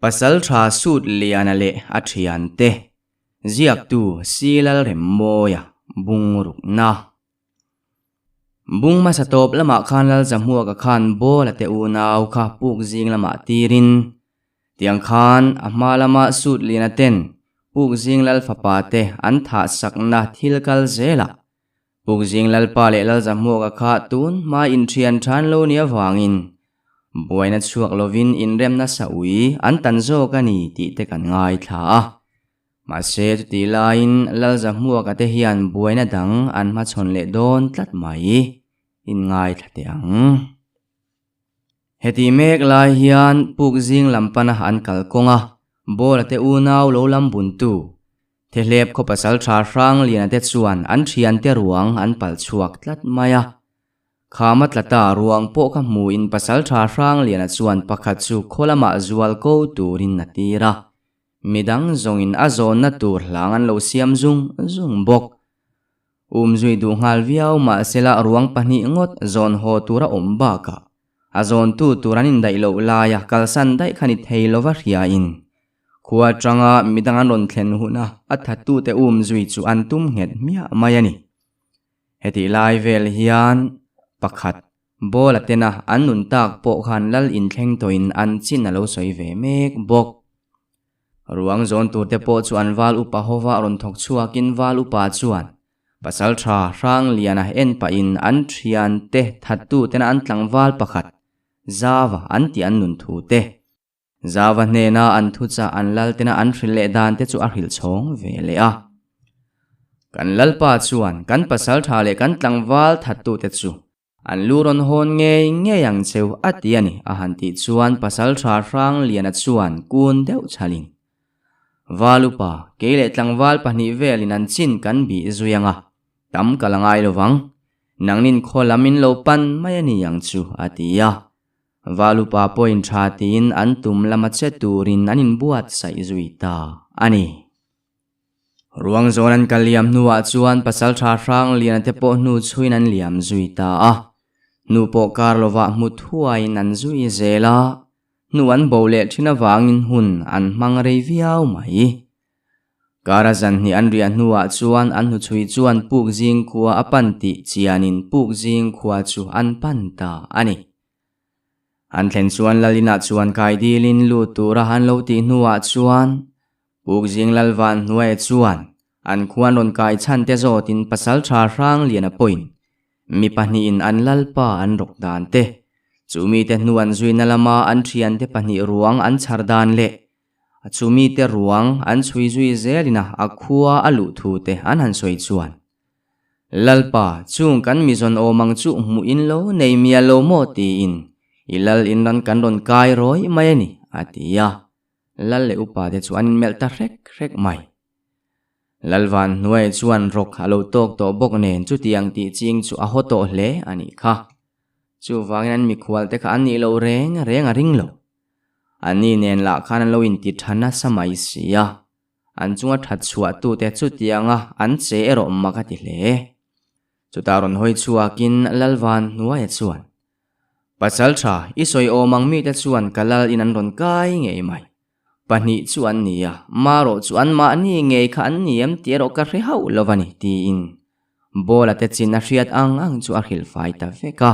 Pasaltha Sut Liana leh a thiante, ziaktu Silalremmawia bungrukna. Bung hmasa tawp lamah khan Lalzahmuaka khan ball a te unau kha puk zing lamah tirin tiang khan a hma lama Sut Liana ten puk zing Lal fapa te an thah sakna thil kal zelah Pukzing Lalpa leh Lalzahmuaka kha tun hma inthian than lo ni avangin buaina chhuak lovin inremna sa ui an tan zawk a ni tih te kan ngaithla a. Mahse chutih laiin Lalzahmuaka te hian buaina dang an hmachhawn leh dawn tlat mai in ngaithla teh ang. Heti mek lai hian Pukzing lam pana an kal kawng a, Bawla te unau lo lam buntu Thehlep khaw pasal tha hrang liana te chuan an thiante ruang an pal chhuak tlat mai a. Khama tlata ruang pawh kha hmuin pasal tha hrang liana chuan pakhat chu khaw lamah zual ko turin a tir a. Midang zawngin a zawnna tur hlang an lo siam zung zung bawk. Umzui duh nghal viau mahsela ruang pahnih ngawt zawn haw tur a awm bakah a zawntu tur an indaih loh laia kalsan daih kha ni thei lova hriain Khua atanga midang an rawn thlen huna a thattute um zui chu an tum nghet hmiah mai a ni. Hetih lai vel hian pakhat ball a tena an nun tak pawh khan lal inthleng tawhin an chin a lo sawi ve mek bawk. Ruang zawn turte pawh chu an val upa hova rawn thawk chhuakin val upa chuan pasal tha hrang liana en pahin an thiante thattutena an tlangval pakhat Zava an tih an nun thu te Zava hnena an thuchah an lal tena an hrilh leh dan te chu a hrilh chhawng ve leh a. Kan lalpa chuan kan pasal tha leh kan tlangval thattute chu an lu rawn hawn ngei ngei ang cheu a ti a ni a han tih chuan pasal tha Hrangliana chuan kun deuh chhalin Valupa kei leh tlangval pahnih velin an chin kan bih zui ang a, tam ka la ngai lovang. Nangnin khaw lam in lo pan mai a ni ang chu a ti a. Valupa pawhin tha tiin an tum lama che turin an inbuatsaih zui ta a ni. Ruang zawn an kal liam hnuah chuan pasaltha hrang liana te pawh hnu chhuiin an liam zui ta a. Hnu pawh kar lovah hmu thuaiin an zui zel a, hnu an bo leh thin avangin hun an hmang rei viau mai. Kara zanhnih an riah hnuah chuan an hnuchhui chuan puk zing khua a pan tih chianin puk zing khua chu an pan ta a ni. An thlen chuan Lalinah chuan kai dilin lut tura an lo tih hnuah chuan puk zing Lalvan hnuaia chuan an khuan rawn kai chhan te zawtin pasaltha Hrangliana pawhin mi pahnihin an Lalpa an rawk dan te, chu mite hnu an zuina lama an thiante pahnih ruang an chhar dan leh A chumite ruang an chhui zui zelin a a khua a luh thu te an han sawi chuan, Lalpa, chung kan mizawn awm ang chu hmuh in lo nei mial lo maw? tiin i lal in ran kan rawn kai rawi mai a ni, a ti a. Lal leh upa te chu an inmelh ta hrek hrek mai. Lalvan hnuai chuan rawk a lo tawk tawh bawk nen chutiang tih ching chu a haw tawh hle a nih kha. Chuvangin an mikhual te kha an nih loh reng reng a ring lo. Anni nen lah khan an lo inti tha nasa mai si a, an chunga that chhuah tute chutianga an che erawh mak a ti hle. Chutah rawn hawi chhuakin Lalvan hnuaia chuan, Pasal tha, i sawi awm ang mite chuan ka lal in an rawn kai ngei mai. Pahnih chu an ni a, marawh chu anmahni ngei kha an ni em tih erawh ka hre hauh lo a ni, tiin Bawla te chin a hriat ang ang chu a hrilhfai ta vek a.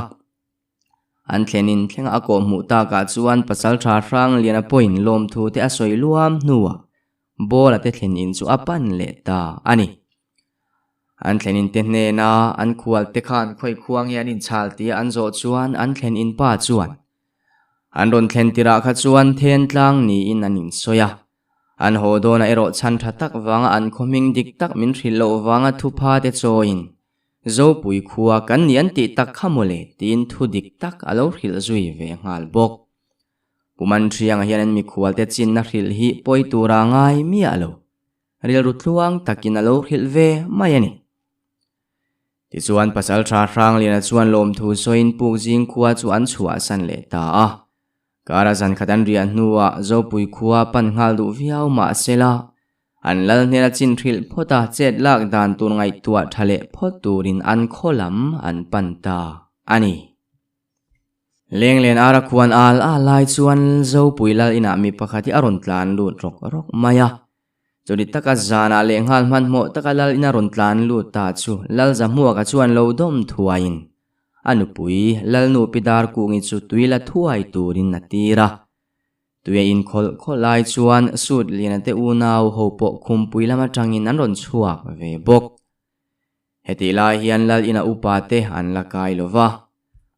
An thlenin thlenga a kawh hmuh takah chuan pasaltha Hrangliana pawhin lawmthu te a sawi luam hnuah Bawla te thlen in chu a pan leh ta a ni. An thlen in te hnena an khual te khan khawi khuang hi an inchhal tia an zawh chuan an thlen in pa chuan an rawn thlen tirah kha chuan then tlang niin an insawi a. An haw dawnah erawh chhan tha tak vanga an khaw hming dik tak min hrilh loh vanga thupha te chawiin Zopui khua kan ni an tih tak kha mawle tiin thu dik tak a lo hrilh zui ve nghal bawk. Pu Manhrianga hian an mikhualte chinna hrilh hi pawi tura ngai miah lo. Rilru tluang takin a lo hrilh ve mai a ni. Tichuan pasal tha Hrangliana chuan lawmthu sawiin Pukzing khua chu an chhuahsan leh ta a. Kara zan khat an riah hnuah Zopui khua pan nghal duh viau mah sela, An lal hnena chin hrilh phawt a chet lak dan tur ngaihtuah tha leh phawt turin an khaw lam an pan ta a ni. Lenglen ara khuan al al lai chuan Zopui lal inah mi pakhat hi a rawn tlan lut rawk rawk mai a. Chuti taka zanah leh nghal hmanhmawh taka lal ina rawn tlan lut ta chu Lal Zahmuaka chuan lo dawm thuaiin a nupui Lalnu Pi Darkungi chu tui la thuai turin a tir a. Tui a inkhawlh khawlh lai chuan Sut Liana te unau ho pawh khumpui lam atangin an rawn chhuak ve bawk. Hetih lai hian Lal ina upa te an la kai lo va.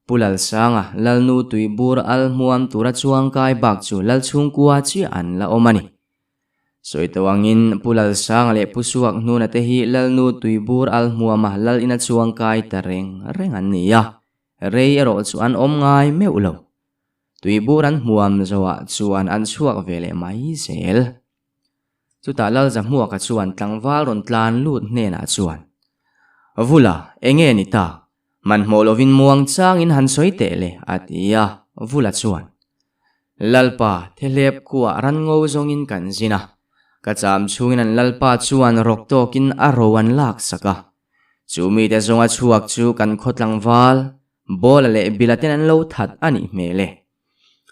Pu Lalsanga, Lalnu tuibur al hmuam tura chuangkai bak chu Lal chhungkua chiah an la awm a ni. Sawi tawh angin Pu Lalsanga leh Pu Suak Hnuna te hi Lalnu tuibur al hmuama Lal ina chuangkai ta reng reng an ni a, rei erawh chu an awm ngai meuh lo. Tuibur an hmuam zoah chuan an chhuak ve leh mai zel. Chutah Lalzahmuaka chuan tlangval rawn tlan lut hnenah chuan, Vula, enge ni ta? Hmanhmawh lovin muang changin han sawi teh le, a ti a. Vula chuan, Lalpa, thehlep khuah ranngo zawngin kan zin a. Ka cham chhungin an Lalpa chuan rawk tawkin a ro an laksak a. Chu mite zawnga chhuak chu kan khaw tlangval, Bawla leh Bila ten an lo that a nih hmel e.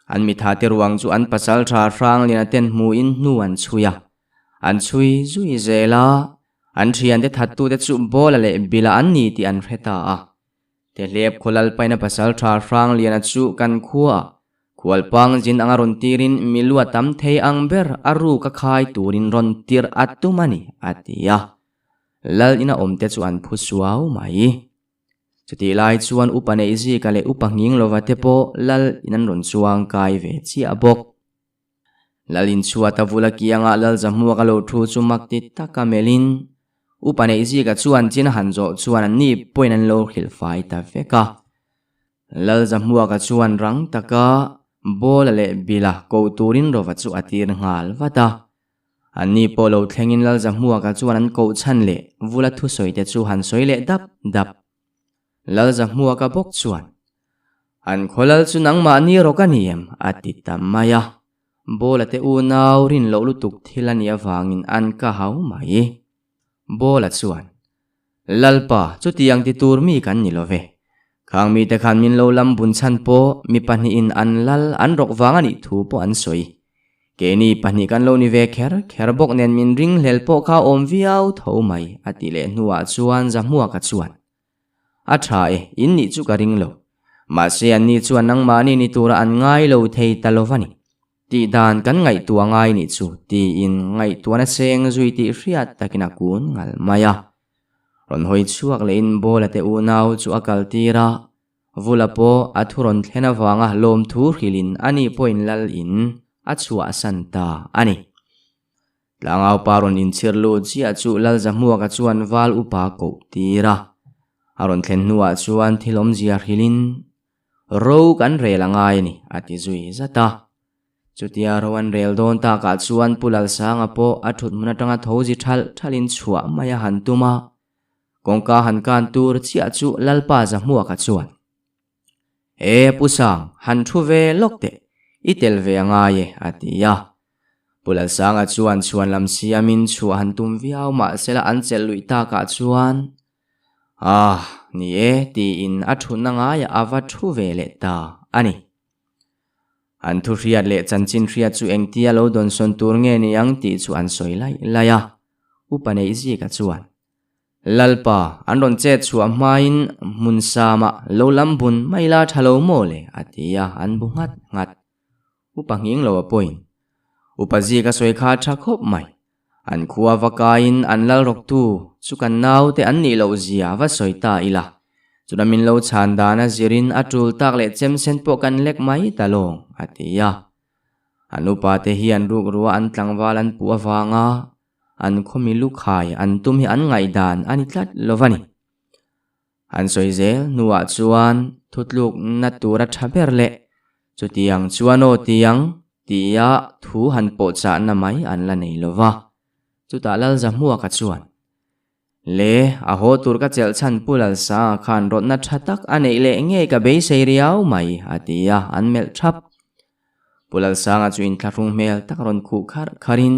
An mitha te ruang chu an pasal tha Hrangliana ten hmuin hnu an chhui a. An chhui zui zel a, an thiante thattute chu Bawla leh Bila an ni tih an hre ta a. Tehlep khaw Lalpaina pasal tha Hrangliana chu kan khuaah khualpang zin anga rawn tirin mi lua tam thei ang ber a ruk a khai turin rawn tirh a tum a ni, a ti a. Lal ina awmte chu an phu suau mai. Chutih lai chuan upa Neihzika leh upa Nghinglova te pawh Lal in an rawn chuang kai ve chiah bawk. Lal in chhuat a vula kiangah Lal Zahmuaka lo thu chu mak ti taka melhin upa Neihzika chuan chin a han zawh chuan an ni pawhin an lo hrilh fai ta vek a. Lal Zahmuaka chuan rang taka Bawla leh Bila ko turin Rova chu a tir nghal vat a. Anni pawh lo thlengin Lalzahmuaka chuan an koh chhan leh Vula thusawi te chu han sawi leh dap dap. Lalzahmuaka bawk chuan, An khaw lal chu nangmahni rawk a ni em? a ti ta mai a. Bawla te unau rin loh lutuk thil a nih avangin an ka hau mai. Bawla chuan, Lalpa, chutiang ti tur mi kan ni lo ve. Khang mite khan min lo lam bun chhan pawh mi pahnihin an lal an rawk vang a nih thu pawh an sawi. Keini pahnih kan lo ni ve kher kher bawk nen min ringhlel pawh kha awm viau tho mai, a tih leh hnuah chuan Zahmuaka chuan, A tha e, in nih chu ka ring lo. Mahse anni chuan nangmahni ni tura an ngai lo thei ta lo va ni. Tih dan kan ngaihtuah ngai nih chu tiin ngaihtuahna seng zui tih hriat takin a kun ngal mai a. Rawn hawi chhuak lehin Bawla te unau chu a kal tir a, Vula pawh a thu rawn thlen avanga lawmthu hrilhin ani pawhin lal in a chhuahsan ta a ni. Tlangau pa rawn inchhir lut chiah chu Lal Zahmuaka chuan val upa koh tir a. A rawn thlen hnuah chuan thil awmzia hrilhin Ro kan rel a ngai a ni, a ti zui zat a. Chutia ro an rel dawn takah chuan Pu Lalsanga pawh a thut hmun atanga tho zi thalh thalhin chhuah mai a han tum a. Kawngka han kan tur chiah chu Lalpa Zahmuaka chuan, E Pu Sang, han thu ve lawk teh, i tel ve a ngai e, a ti a. Pu Lalsanga chuan chhuan lam siamin chhuah han tum viau mahsela an chelh luih takah chuan, Ah, ni e, tiin a thutna ngaiah a va thu ve leh ta a ni. An thu hriat leh chanchin hriat chu engtia lo dawnsawn tur nge ni ang tih chu an sawi laih laih a. Upa Neihzika chuan, Lalpa, an rawn chet chhuah hmain hmun samah lo lam bun mai la tha lo maw le? a ti a, an bu nghat nghat. Upa nghing lo a pawhin, Upa Zika sawi kha tha khawp mai. An khua va kaiin an lal rawktu chu kan naute an nih loh zia va sawi ta ila. Chuna min lo chhan dan a zirin a tul tak leh chem sen pawh kan lek mai ta lawng, a ti a. An upate hi an rukrua an tlangval an puh avanga an khawmi lukhai an tum hi an ngaihdan a ni tlat lo va ni. An sawi zel hnuah chuan thutlukna tura tha ber leh chutiang chuan aw tiang tia thu han pawhchahna mai an la nei lo va. Chutah Lalzahmuaka chuan, Le, a haw tur ka chelh chhan Pu Lalsanga khan rawtna tha tak a neih leh ngei ka beisei riau mai, a ti a, an melh thap. Pu Lalsanga chu inthlahrung hmel tak rawn khuh kharh kharhin,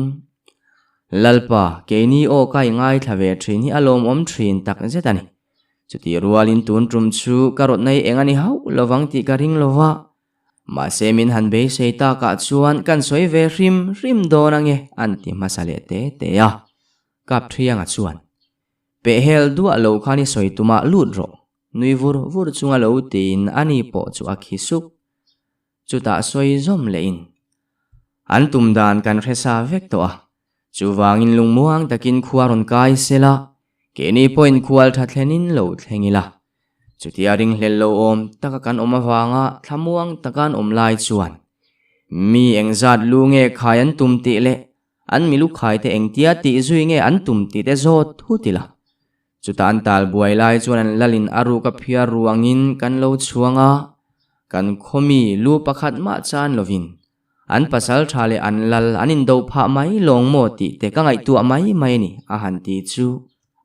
Lalpa, keini aw ka i ngaithla ve thin hi a lawmawm thin tak zet a ni. Chutih rualin tun tum chu ka rawtna hi eng a ni hauh lovang tih ka ring lo va. Mahse min han beisei takah chuan kan sawi ve hrim hrim dawn ange an ti hmasa leh te te a. Kapthianga chuan, Pehhel duah lo khan i sawi tumah lut rawh, nui vur vur chunga lo tiin ani pawh chu a khi sup. Chutah sawi zawm lehin, An tum dan kan hre sa vek tawh a, chuvangin lungmuang takin khua rawn kai sela, keini pawhin khual tha thlenin lo thleng ila. Chutia ringhlel lo awm taka kan awm avanga thlamuang taka an awm lai chuan mi engzat lu nge khai an tum tih leh an milu khaite engtia tih zui nge an tum tih te zawt thut ila. Chutah an tal buai lai chuan an lalin a ruk a phiar ruangin kan lo chhuang a, kan khawmi lu pakhat mah chan lovin an pasal tha leh an lal an indo phah mai lawng maw tih te ka ngaihtuah mai mai a ni a han ti chu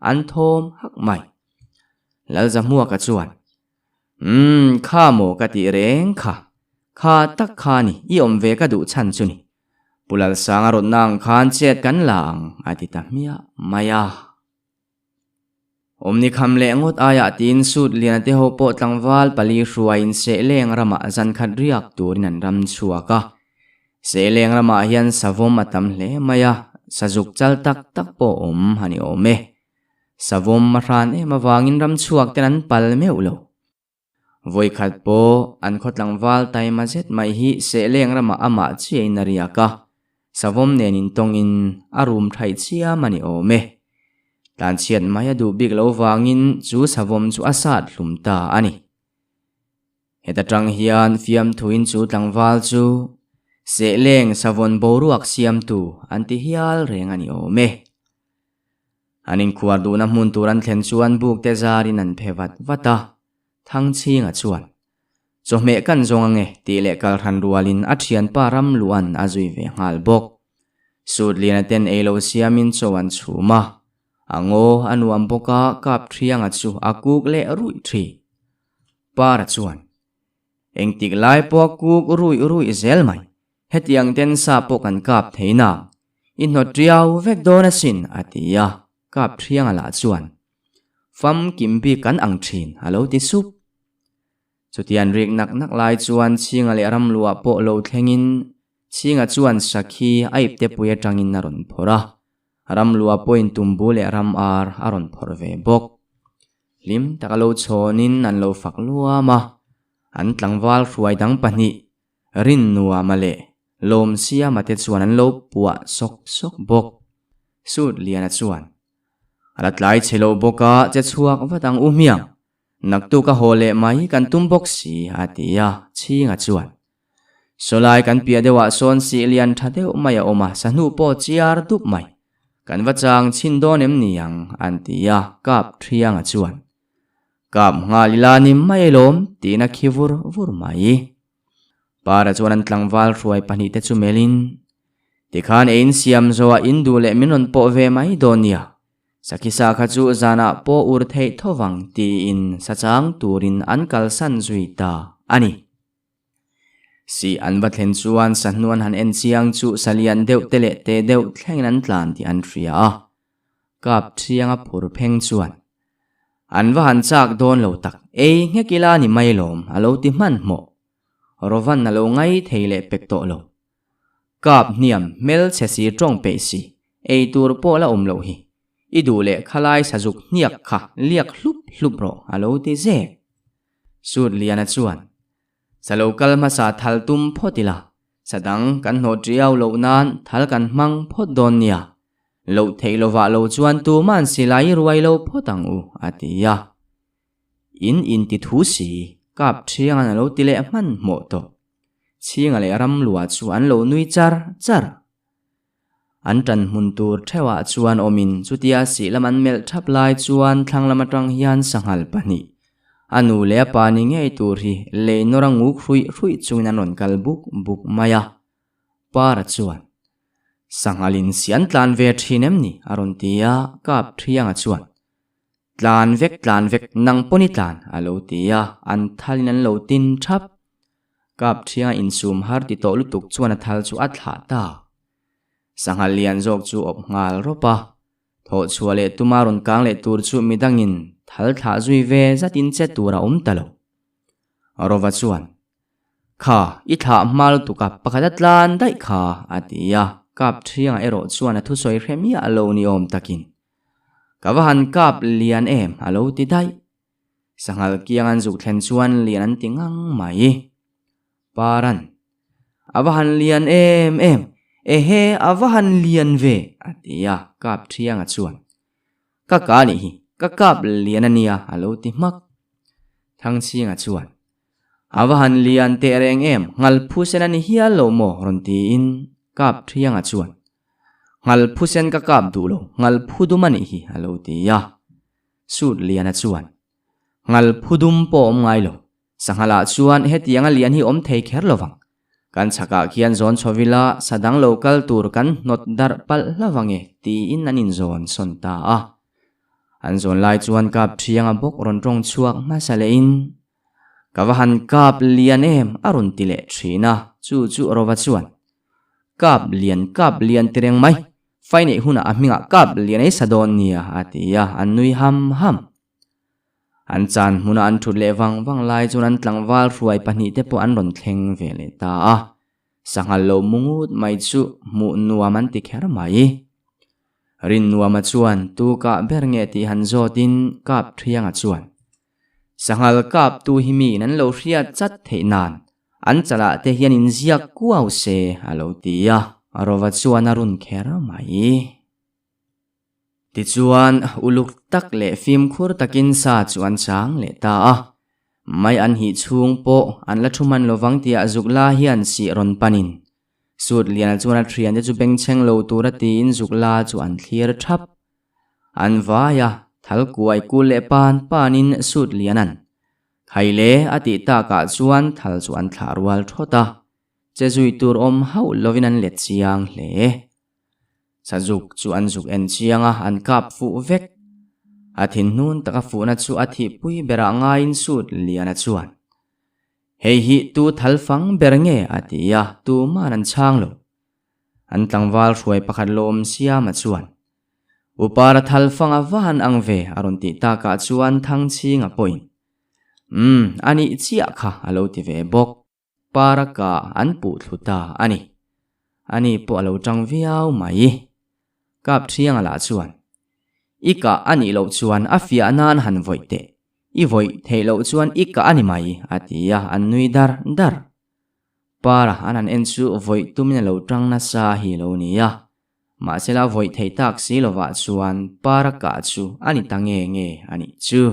an thawm hak mai. Lalzahmuaka chuan, Umm, kha maw ka tih reng kha, kha tak kha ni, i awm ve ka duh chhan chu ni. Pu Lalsanga rawtna ang khan chet kan la ang, a ti ta hmiah mai a. Awmni kham leh ngawt aiah tiin sut liana te ho pawh tlangval pali hruaiin Sehleng ramah zankhat riak turin an ram chhuak a. Sehleng ramah hian savawm a tam hle mai a, sazuk chal tak tak pawh awm a ni awm e. Savawm a hran em avangin ram chhuak ten an pal meuh lo. Vawikhat pawh an khaw tlangval taima zet mai hi Sehleng ramah amah chiahin a riak a, savawm nen intawngin a rum thaih chiam a ni awm e. Tlanchhiat mai a duh bik lo vangin chu savawm chu a sat hlum ta a ni. Heta tang hian fiamthuin chu tlangval chu Sehleng savawn boruak siamtu an ti hial reng a ni awm e. An inkhuar duhna hmun tur an thlen chuan buk te zarin an phe vat vat a, Thangchhinga chuan, Chawhmeh kan zawng ange tih leh kalhran rualin a thianpa Ramluan a zui ve nghal bawk. Sutliana ten ei lo siamin chaw an chhum a, a ngaw a nuam bawk a Kapthianga chu a kuk leh ruih thi. Para chuan, Engtik lai pawh a kuk ruih ruih zel mai, Hetiang ten sa pawh kan kap thei na, i hnawt riau vek dawn asin, a ti a, kap thianga lah chuan famkim bik kan ang thin a lo ti sup. Chutian rik nak nak lai chuan Chhinga leh Ramluah pawh lo thlengin Chhinga chuan Sakhi a iptepui atangin a rawn phawrh a, Ramluah pawhin tumbu leh ram ar a rawn phawrh ve bawk. Hlim taka lo chhawnin an lo fak luam a, an tlangval hruai dang pahnih Rinnuama leh Lawmsiama te chuan an lo puah sawk sawk bawk. Sut Liana chuan, A la tlai chhe lo bawk a, che chhuak vat ang u hmiang. Naktuk a haw leh mai kan tum bawk si, a ti a, Chhinga chuan, Sawlai kan piah deuhah sawn sih lian tha deuh mai a awm a, sahnu pawh chiar dup mai. Kan va chang chhin dawn em ni ang, an ti a, Kap Thianga chuan, Kap nghal ila ni mai alawm tiin a khi vur vur mai. Para chuan an tlangval hruai pahnihte chu melhin, Tikhan ei insiam zawhah in duh leh min rawn pawh ve mai dawn nia. Sakhisa kha chu zanah pawh ur theih tho vang tiin sa chang turin an kalsan zui ta a ni. Si an va thlen chuan sahnu an han en chiang chu salian deuh te leh te deuh thlengin an tlan tih an hria a. Kap thianga phur pheng chuan, An va han chak dawn lo tak, ei nghek ila ni mai lawm, a lo ti hmanhmawh. Rovan a lo ngai thei leh pek tawh lo. Kap hniam hmel chhe si tawng peih si, ei tur pawh la awm loh hi. I duh leh khalai sazuk hniak kha liak hlup hlup rawh, a lo ti zek. Sutliana chuan, Sa lo kal hmasa thal tum phawt ila, sa dang kan hnawh tiau loh nan thal kan hmang phawt dawn nia. Loh theih lovah lo chuan tuman silai ruai lo phawt ang u, a ti a. In inti thu si, kap thiangan a lo ti leh hmanhmawh tawh. Chhinga leh Ramlua chu an lo nui char char. An ṭan hmun tur ṭheuhah chuan awmin chutia sih lam an melh ṭhap lai chuan thlang lam aṭang hian sanghal pahnih, a nu leh a pa ni ngei tur hi lei nawr a nguk hruih hruih chungin an rawn kal buk buk mai a. Para chuan, Sanghalin si an tlan ve ṭhin em ni? a rawn ti a, Kap Ṭhianga chuan, Tlan vek tlan vek, nang pawn i tlan, a lo ti a, an thalin an lo tin ṭhap. Kap Ṭhianga insum har ti tawh lutuk chuan a thal chu a thlah ta. Sanghal lian zawk chu awp nghal rawp a, thawh chhuah leh tuma rawn kang leh tur chu midangin thal thlah zui ve zatin che tur a awm ta lo. Rova chuan. Kha, i thlah hma lutuk a, pakhat a tlan daih kha, a ti a. Kapṭhianga erawh chuan a thusawi hre miah lo ni awm takin, Ka va han kap lian em, a lo ti daih. Sanghal kiang an zuk thlen chuan lian an ti ngang mai. Paran, A va han lian em em, ehe a va han lian ve, a ti a, Kapṭhianga chuan, Ka ka nih hi, ka kap lian a nia, a lo ti hmak. Thangchhinga chuan, A va han lian teh reng em, ngal phusen a ni hial lo maw? rawn tiin Kapṭhianga chuan, Ngal phusen ka kap duh lo, ngal phu dum a nih hi, a lo ti a. Sutliana chuan, Ngal phu dum pawh awm ngai lo, Sanghalah chuan hetianga lian hi awm thei kher lo vang. Kan chhakah khian zawn chho ila sa dang lo kal tur kan hnawt darh palh hla vang e tiin an inzawn sawn ta a. An zawn lai chuan kap thianga bawk rawn tawng chhuak hmasa lehin, Ka va han kap lian em a rawn ti leh thin a, chu chu Rova chuan, Kap lian kap lian ti reng mai, fai neih hunah a hmingah kap lian ei sa dawn nia a ti a, an nui ham ham. An chan hmuna an thut leh vang vang lai chuan an tlangval hruai pahnihte pawh an rawn thleng ve leh ta a. Sanghal lo mu ngut mai chu hmuh nuam an ti kher mai. Rinnuama chuan tu kah ber nge tih han zawtin kap thianga chuan, Sanghal kap tu hi miin an lo hriat chat theih nan an chalah te hian inziak kuau se a lo ti a. Rova chuan a run kher mai. Tichuan, uluk tak leh fimkhur takin sa chu an chang leh ta a. Mai an hih chhung pawh an la thu hman lovang tihah Zukla hian sih rawn panin Sut Liana chuan a thiante chu bengchheng lo tura tiin Zukla chu an thlir thap. An vai a, thal kuai kul leh pan panin Sut Liana'n, Khai le, a tih takah chuan thal chu an thlah rual thawt a. Che zui tur awm hauh lovin an let chiang hle. Sazuk chu an zuk en chiang a, an kap fuh vek. A thinhnun taka fuhna chu a thihpui berah ngaiin sut Liana chuan, Hei hi tu thal fang ber nge? a ti a, tuman an chhang lo. An tlangval hruai pakhat lawm Siama chuan, Upara thal fang a va han ang ve, a rawn tih takah chuan Thangchhinga pawhin, Umm, a nih chiah kha, a lo ti ve bawk. Paraka an puh thlu ta a ni. Ani pawh a lo tang viau mai. Kap Thianga lah chuan, I kah a nih loh chuan a fiah nan han vawih teh. I vawih theih loh chuan i kah a ni mai, a ti a, an nui dar dar. Para an han en chu vawih tumin a lo tang nasa hi a lo ni a. Mahsela vawih theih tak si lovah chuan Para kah chu a ni ta nge nge a nih chu.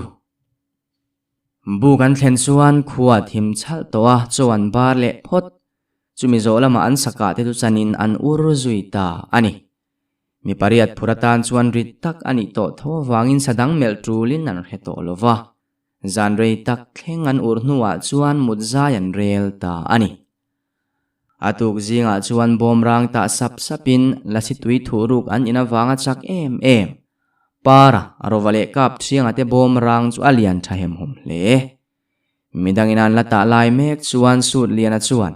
Buk an thlen chuan khua thim chhalh tawh a, chaw an bar leh phawt. Chumi zawh lamah an sakah te chu chanin an ur zui ta a ni. Mi pariat phur atan chuan rit tak a nih tawh tho avangin sa dang melh tulin an hre tawh lo va. Zan rei tak thleng an ur hnuah chuan mut zai an rel ta a ni. A tuk zingah chuan bawmrang tah sap sapin lasi tui thuh ruk an in avanga chak em em. Para, Rova leh Kap Thianga te bawmrang chu a lian tha hemhawm hle. Midangin an la tah lai mek chuan Sut Liana chuan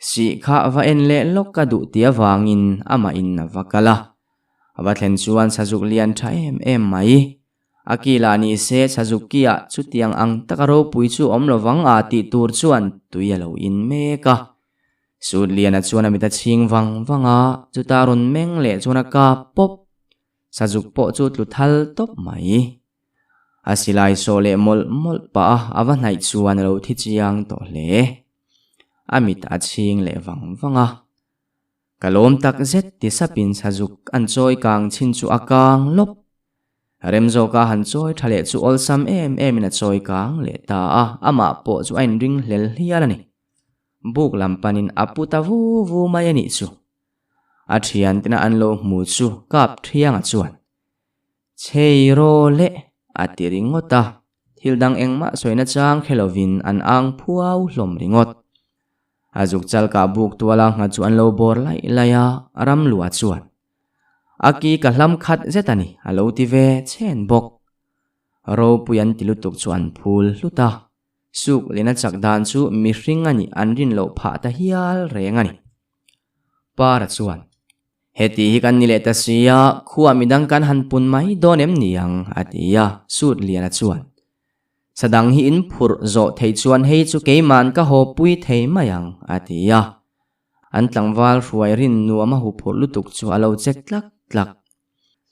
sih kha va en leh lawk ka duh ti avangin amah in a va kal a. A va thlen chuan sazuk lian tha em em mai. A ki lah ni se Chazuki ah chutiang ang taka ropui chu awm lovang a tih tur chuan tui a lo in mek a. Sutliana chuan a mit a chhing vang vang a, chuta rawn meng leh chuan a kap pawp. Sazuk pawh chu tlu thal tawp mai. A silai sawh leh mawlh mawlh pah a, a va hnaih chuan a lo thi chiang tawh hle. A mit a chhing leh vang vang a. Ka lawm tak zet ti sapin sazuk an chawi kang chin chu a kang lawp. Rem zawka han chawi tha leh chu awlsam em emin a chawi kang leh ta a, amah pawh chu a inring hlel hlial a ni. Buk lam panin a pu ta vu vu mai a nih chu. A thiantina an lo hmu chu kap thianga chuan, Chhei raw le, a ti ringawt a, thil dang engmah sawina chang khe lovin an ang phuau hlawm ringawt. A zuk chal kah buk tuala ngha chu an lo bawr laih laih a, ram luah chuan, A ki ka hlam khat zet a ni, a lo ti ve chhen bawk. Ropui an ti lutuk chu an phul hlut a, suk lena chak dan chu mihring a nih an rin loh phah ta hial reng a ni. Para chuan, Heti hi kan ni leh ta si a, khuah midang kan han pun mai dawn em ni ang, a ti a, Sut Liana chuan. Sa dang hi in phurh zawh thei chuan hei chu keima'n ka haw pui thei mai ang, a ti a. An tlangval hruai rin nuam a huphurh lutuk chu a lo chek tlak tlak.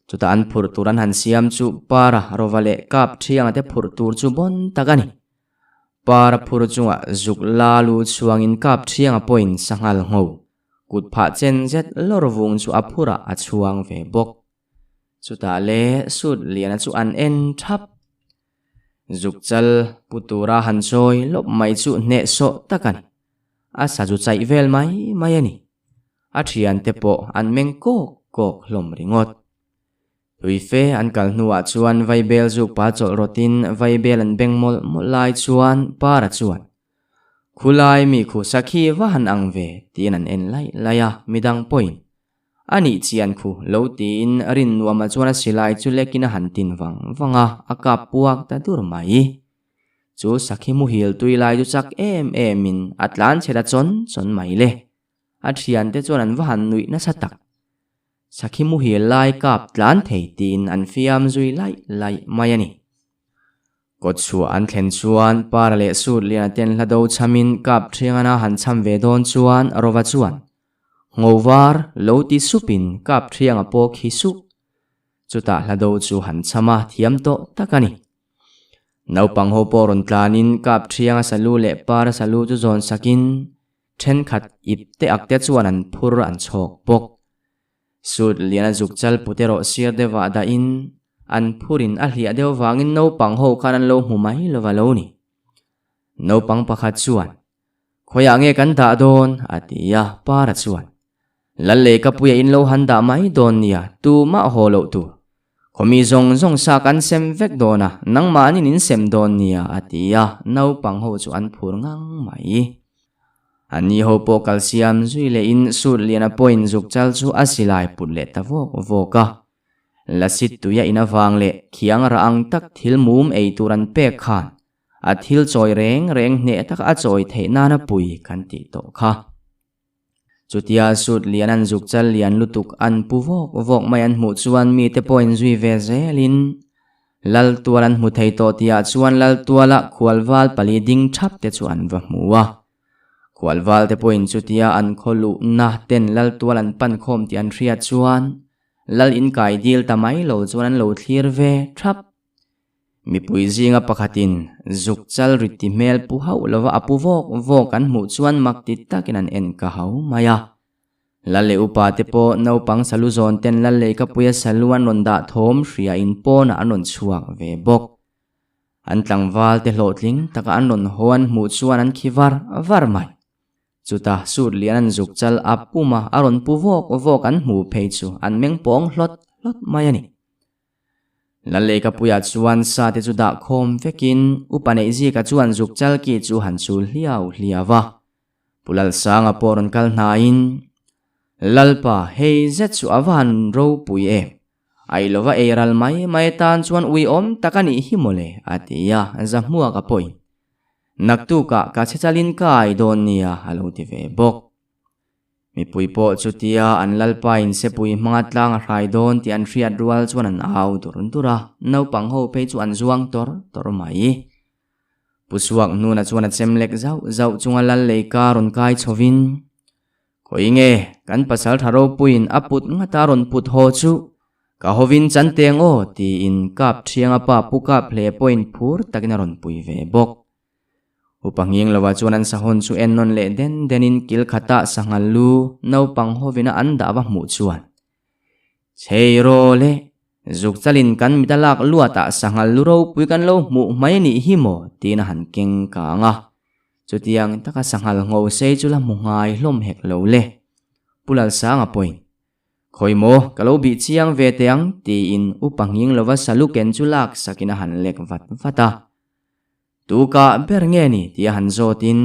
Chutah an phurh tur an han siam chu Para Rova leh Kap Thianga te phurh tur chu bawn tak a ni. Para phur chungah zuk la lu chhuangin Kap Thianga pawhin sanghal ngho kut phah chen zet lawr vung chu a phurah a chhuang ve bawk. Chutah le Sut Liana chu an en thap. Zuk chal pu tura han chawi lawp mai chu hnehsawh tak a ni. A sa chu chaih vel mai mai a ni. A thiante pawh an meng kawk kawk hlawm ringawt. Tuife an kal hnuah chuan Vaibel zukpa chawlh rawtin Vaibel an beng mawlh mawlh lai chuan Para chuan, Khulai mi khu sakhi va han ang ve, tiin an en laih laih a, midang pawhin A nih chian khu lo tiin Rinnuama chuan a silai chu lekin a han tin vang vang a, a kap puak ta dur mai. Chu sakhi muhil tui lai chu chak em em in a tlan chhe ta chawn chawn mai le. A thiante chuan an va han nuih nasa tak. Sakhi muhil lai kap tlan thei tiin an fiam zui laih laih mai a ni. Kawtchhuah an thlen chuan Para leh Sut Liana ten hla do chhamin kap thiangana han chham ve dawn chuan Rova chuan Ngho var lo ti supin kap thianga pawh khi suh. Chutah hla do chu han chham a thiam tawh tak a ni. Naupang ho pawh rawn tlanin kap thianga salu leh para salu chu zawn sakin thenkhat ip te ak te chuan an phur an chhawk bawk. Sut liana zuk chal put erawh sir deuhah dahin an phurin a hliah deuh vangin naupang ho khan an lo hmu mai lova lo ni. Naupang pakhat chuan, Khawiah nge kan dah dawn? a ti a, Para chuan, Lal leh ka puia in lo han dah mai dawn nia, tumah haw loh tur. Khawmi zawng zawng sa kan sem vek dawn a, nangmahnin in sem dawn nia, a ti a, naupang ho chu an phur ngang mai. Anni ho pawh kal siam zui lehin Sut Liana pawhin zuk chal chu a silai put leh ta vawk vawk a. Lasit tuia in avang leh khiang rah ang tak thil mum ei tur an pek khan a thil chawi reng reng hneh taka a chawi theih nana pui kan tih tawh kha. Chutia Sut Lian an zuk chal lian lutuk an pu vawk vawk mai an hmuh chuan mite pawhin zui ve zelin Laltual an hmu thei tawh tihah chuan Laltuala khualval pali ding thap te chu an va hmu a. Khualval te pawhin chutia an khaw luhna ten Laltual an pan khawm tih an hriat chuan Lal inkai dil ta mai lo chuan an lo thlir ve thap. Mipui zinga pakhatin zuk chal rit ti hmel pu hauh lova a pu vawk vawk an hmuh chuan mak ti takin an en ka hau mai a. Lal leh upa te pawh naupang salu zawn ten Lal Leikapuia salu an rawn dah thawm hria in pawnah an rawn chhuak ve bawk. An tlangval te hlawhtling taka an rawn haw an hmuh chuan an khi var var mai. Chutah sut lian an zuk chal a puma a rawn pu vawk vawk an hmuh phei chu an meng pawng hlawt hlawt mai a ni. Lalleikapuia chuan sa te chu dah khawm vekin Upa Neihzika chuan zuk chal ki chu han chul hliau hliau a. Pu Lalsanga pawh rawn kal hnaiin, Lalpa, hei zet chu a va han ropui em? Ai lova ei ral mai mai atan chuan uiawm tak a nih hi mawle, a ti a, Zahmuaka pawhin, Naktukah ka chhe chalin ka ai dawn nia, a lo ti ve bawk. Mipui pawh chutia an lalpa in sepui hmanga tlang a hrai dawn tih an hriat rual chuan an au dur dur a, naupang ho phei chu an zuang tawr tawr mai. Pu Suak hnuna chuan a chem lek zauh zauh chunga lal leika rawn kai chhovin, Khawi nge kan pasal tha ropuiin a put ngata rawn put haw chu ka hovin chan teng aw tiin kap thianga pa pu kap hle pawhin phur takin a rawn pui ve bawk. Upa nghing lova chuan an sahawn chu en nawn leh den denin kil khatah sanghal lu naupang hovina an dah va hmuh chuan, Chhei raw le, zuk chalin kan mit a lak luatah sanghal lu ropui kan lo hmuh mai nih hi maw? tiin a han keng kang a. Chutiang taka sanghal ngho sei chu la hmu ngai hlawm hek lo le. Pu Lalsanga pawhin, Khawi maw, ka lo bih chiang ve teh ang, tiin upa nghing lova salu ken chu lak sakin a han lek vat vat a. Tu kah ber nge ni tih a han zawtin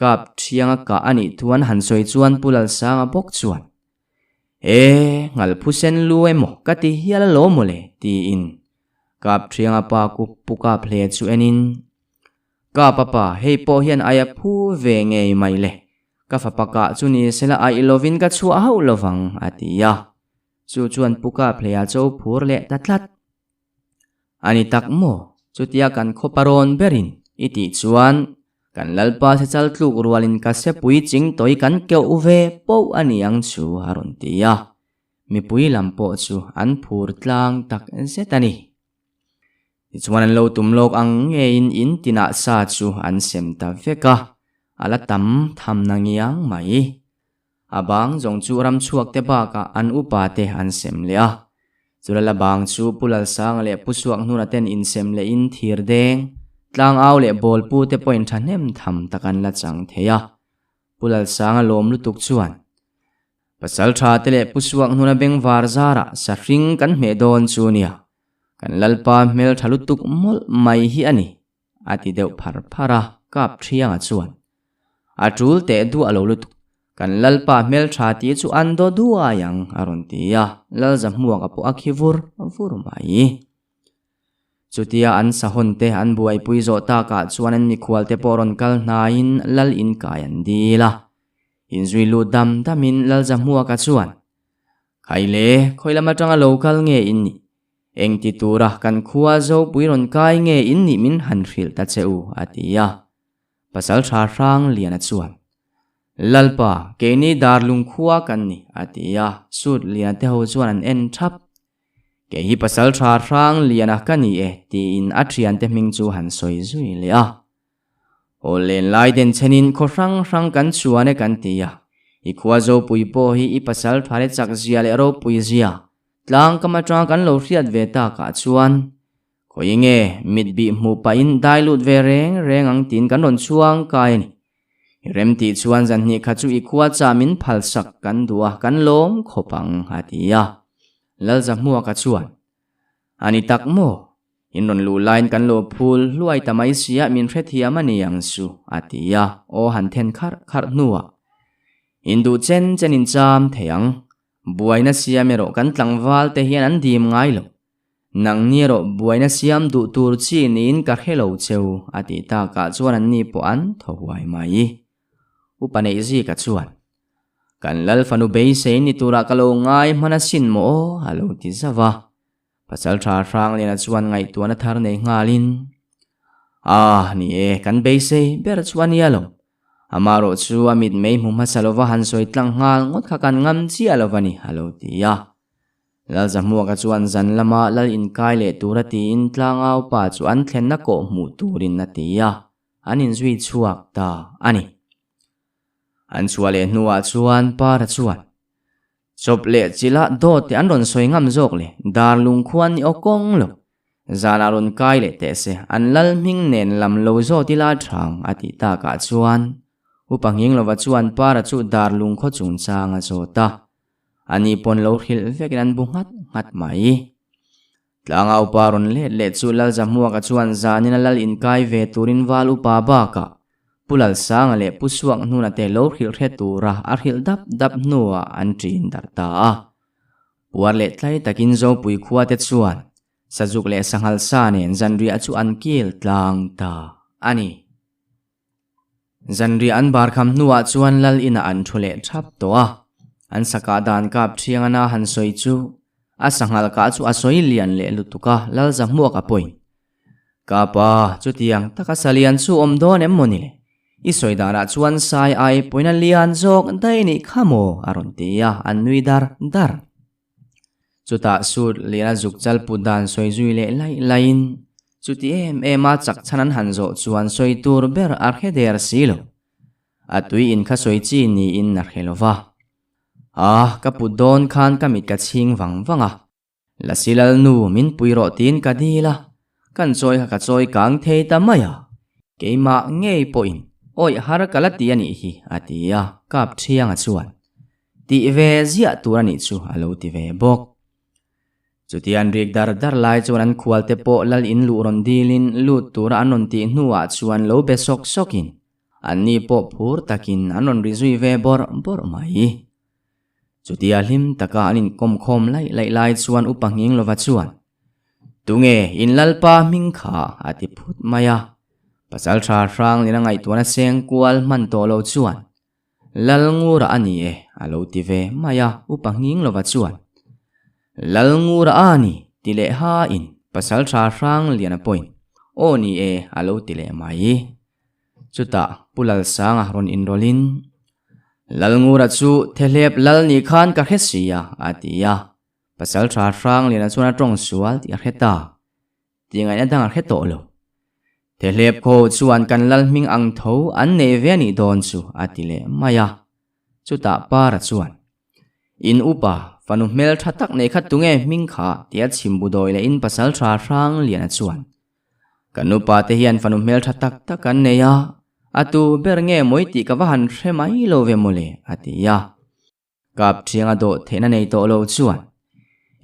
kap thianga kah a nih thu an han sawi chuan Pu Lalsanga bawk chuan, E, ngalphu sen lu emaw ka ti hial alawm mawle tiin kap thianga pa ku pu kap hle chu enin, Kap a pa, hei pawh hian ai a phu ve ngei mai le, ka fapa kah chu ni sela aih lovin ka chhuah hauh lovang a ti a. Chu chuan Pu Kap hlea cho phur leh ta tlat. A ni tak maw? Chutia kan khaw parawn berin i tih chuan kan Lalpa sechal tluk rualin ka sepui ching tawi kan keuh ve poh a ni ang chu a rawn ti a. Mipui lam pawh chu an phur tlang tak zet a ni. Tichuan an lo tum lawk ang ngeiin in tinah sa chu an sem ta vek a, a la tam tham na ngiang mai. A bang zawng chu ram chhuak te bakah an upa te an sem leh a. Chulal a bang chu Pu Lalsanga leh Pu Suakhnuna ten insem lehin thir deng, tlangau leh bawlpu te pawhin thahnem tham tak an la chang thei a. Pu Lalsanga lawm lutuk chuan, Pasal tha te leh Pu Suakhnuna bengvar zarah sahring kan hmeh dawn chu nia, kan Lalpa hmel tha lutuk mawlh mai hi a ni, a ti deuh phar phar a, kap thianga chuan, A tul teh duah lo lutuk, kan Lalpa hmel tha tih chu an daw duai ang, a rawn ti a, Lalzahmuaka pawh a khi vur vur mai. Chutia an sahawn te an buaipui zawh takah chuan an mikhual te pawh rawn kal hnaiin Lal inkai an dil a. Inzui lut dam damin Lal Zahmuaka chuan, Khaile, khawi lam atanga lo kal nge in nih? Eng ti tura kan khua Zopui rawn kai nge in nih min han hrilh ta che u, a ti a. Pasal tha hrang Liana chuan, Lalpa, keini Darlung khua kan ni, a ti a. Sut Liana te ho chuan an en thap. Kei hi pasal tha hrang liana ka ni e tiin a thiante hming chu han sawi zui leh a. Aw len lai den chenin khaw hrang hrang kan chuan e kan ti a, i khua Zopui pawh hi i pasal tha le chak zia leh ropui zia tlang kam atanga kan lo hriat ve takah chuan khawi nge mit bih hmuh pahin dai lut ve reng reng ang tiin kan rawn chhuang kai a ni. I rem tih chuan zan hnih kha chu i khua cha min phalsak kan duh a kan lawm khawp ang a ti a. Lalzahmuaka chuan, A ni tak maw? In rawn luh laiin kan lo phul hluai ta mai sia min hrethiam a ni ang chu, a ti a, aw han then kharh kharh hnuah, In duh chen chen in cham thei ang, buaina siam erawh kan tlangval te hian an dim ngai lo. Nangni erawh buaina siam duh tur chi niin ka hre lo cheu, a tih takah chuan anni pawh an thaw huai mai. Upa Neihzika chuan, Kan Lal fanu beisei ni turah ka lo ngai hman asin maw aw, a lo ti zauh a. Pasal tha Hrangliana chuan ngaihtuahna thar nei nghalin, Ah, ni e, kan beisei ber chu a nia lo. Amaherawh chu a mitmei hmu hmasa lova han sawi tlang nghal ngawt kha kan ngam chiah lo va ni, a lo ti a. Lalzahmuaka chuan zan lama Lal inkai leh tura tiin tlangau pa chu an thlenna kawh hmuh turin a ti a, an inzui chhuak ta a ni. An chhuah leh hnuah chuan Para chuan, Chawp leh chila dawt te an rawn sawi ngam zawk le, dar lungkhuan ni aw kawng lo. Zanah rawn kai leh teh se, an lal hming nen lam lo zawt ila thang a tih takah chuan Upa Nghinglova chuan Para chu dar lungkhaw chungchang a zawt a. Ani pawn lo hrilh vekin an bu nghat nghat mai. Tlanga upa rawn let leh chu Lalzahmuaka chuan zanin a lal inkai ve turin val upa bakah Pu Lalsanga leh Pu Suakhnuna te lo hrilh hre tura a hrilh dap dap hnuah an ṭin darh ta a. Puar leh tlai takin Zopui khua te chuan Sazuk leh Sanghal sa nen zanriah chu an kil tlang ta a ni. Zanriah an bar kham hnuah chuan lal inah an thu leh thap tawh a, an sakah dan kap thiang ana han sawi chu a sanghal kah chu a sawi lian leh lutuk a, lal zahmuak a pawhin, Ka pa, chutiang taka sa lian chu awm dawn em maw ni le? I sawi danah chuan sai ai pawhin a lian zawk daih nih kha maw? a rawn ti a, an nui dar dar. Chutah sut lian a zuk chal put dan sawi zui leh laih laihin chuti em em a chak chhan an han zawh chuan sawi tur ber a hre der si lo. A tui in kha sawi chi niin a hre lo va. Ah, ka put dawn khan ka mit ka chhing vang vang a. Lasi Lalnu min pui rawh tiin ka dil a, kan chawi kha ka chawi kang thei ta mai a. Keimah ngei pawhin awih har ka la ti a nih hi, a ti a, kap thianga chuan. Tih ve ziah tur a nih chu a lo ti ve bawk. Chutian rik dar dar lai chuan an khualte pawh lal in luh rawn dilin lut tura an rawn tih hnuah chuan lo be sawk sawkin anni pawh phur takin an rawn ri zui ve bawrh bawrh mai. Chutia hlim taka an inkawm khawm laih laih lai chuan Upa Nghinglova chuan, Tunge in Lalpa hming kha? a ti phut mai a. Pasalṭha Hranglina ngaihtuahna seng kual hman tawh lo chuan, Lalngura a ni e, a lo ti ve mai a, Upa Nghinglova chuan, Lalngura a ni, ti leh hain Pasalṭha Hrangliana pawhin, Aw ni e, a lo ti leh mai. Chutah Pu Lalsanga rawn inrawlhin, Lalngura chu Thehlep lal nih khan ka hre si a, a ti a. Pasalṭha Hrangliana chuan a ṭawng sual tih a hre ta. Tih ngaihna dang a hre tawh lo. Thehlep khaw chuan kan lal hming ang tho an nei ve a nih dawn chu, a ti leh mai a. Chutah Para chuan, In upa, fanu hmel tha tak nei kha tunge hming kha? tia chhimbu dawi leh in pasaltha Hrangliana chuan, Kan upa te hian fanu hmel tha tak tak an nei a, a tu ber nge mawi tih ka va han hre mai lo ve mawle, a ti a. Kap thianga dawh theihna nei tawh lo chuan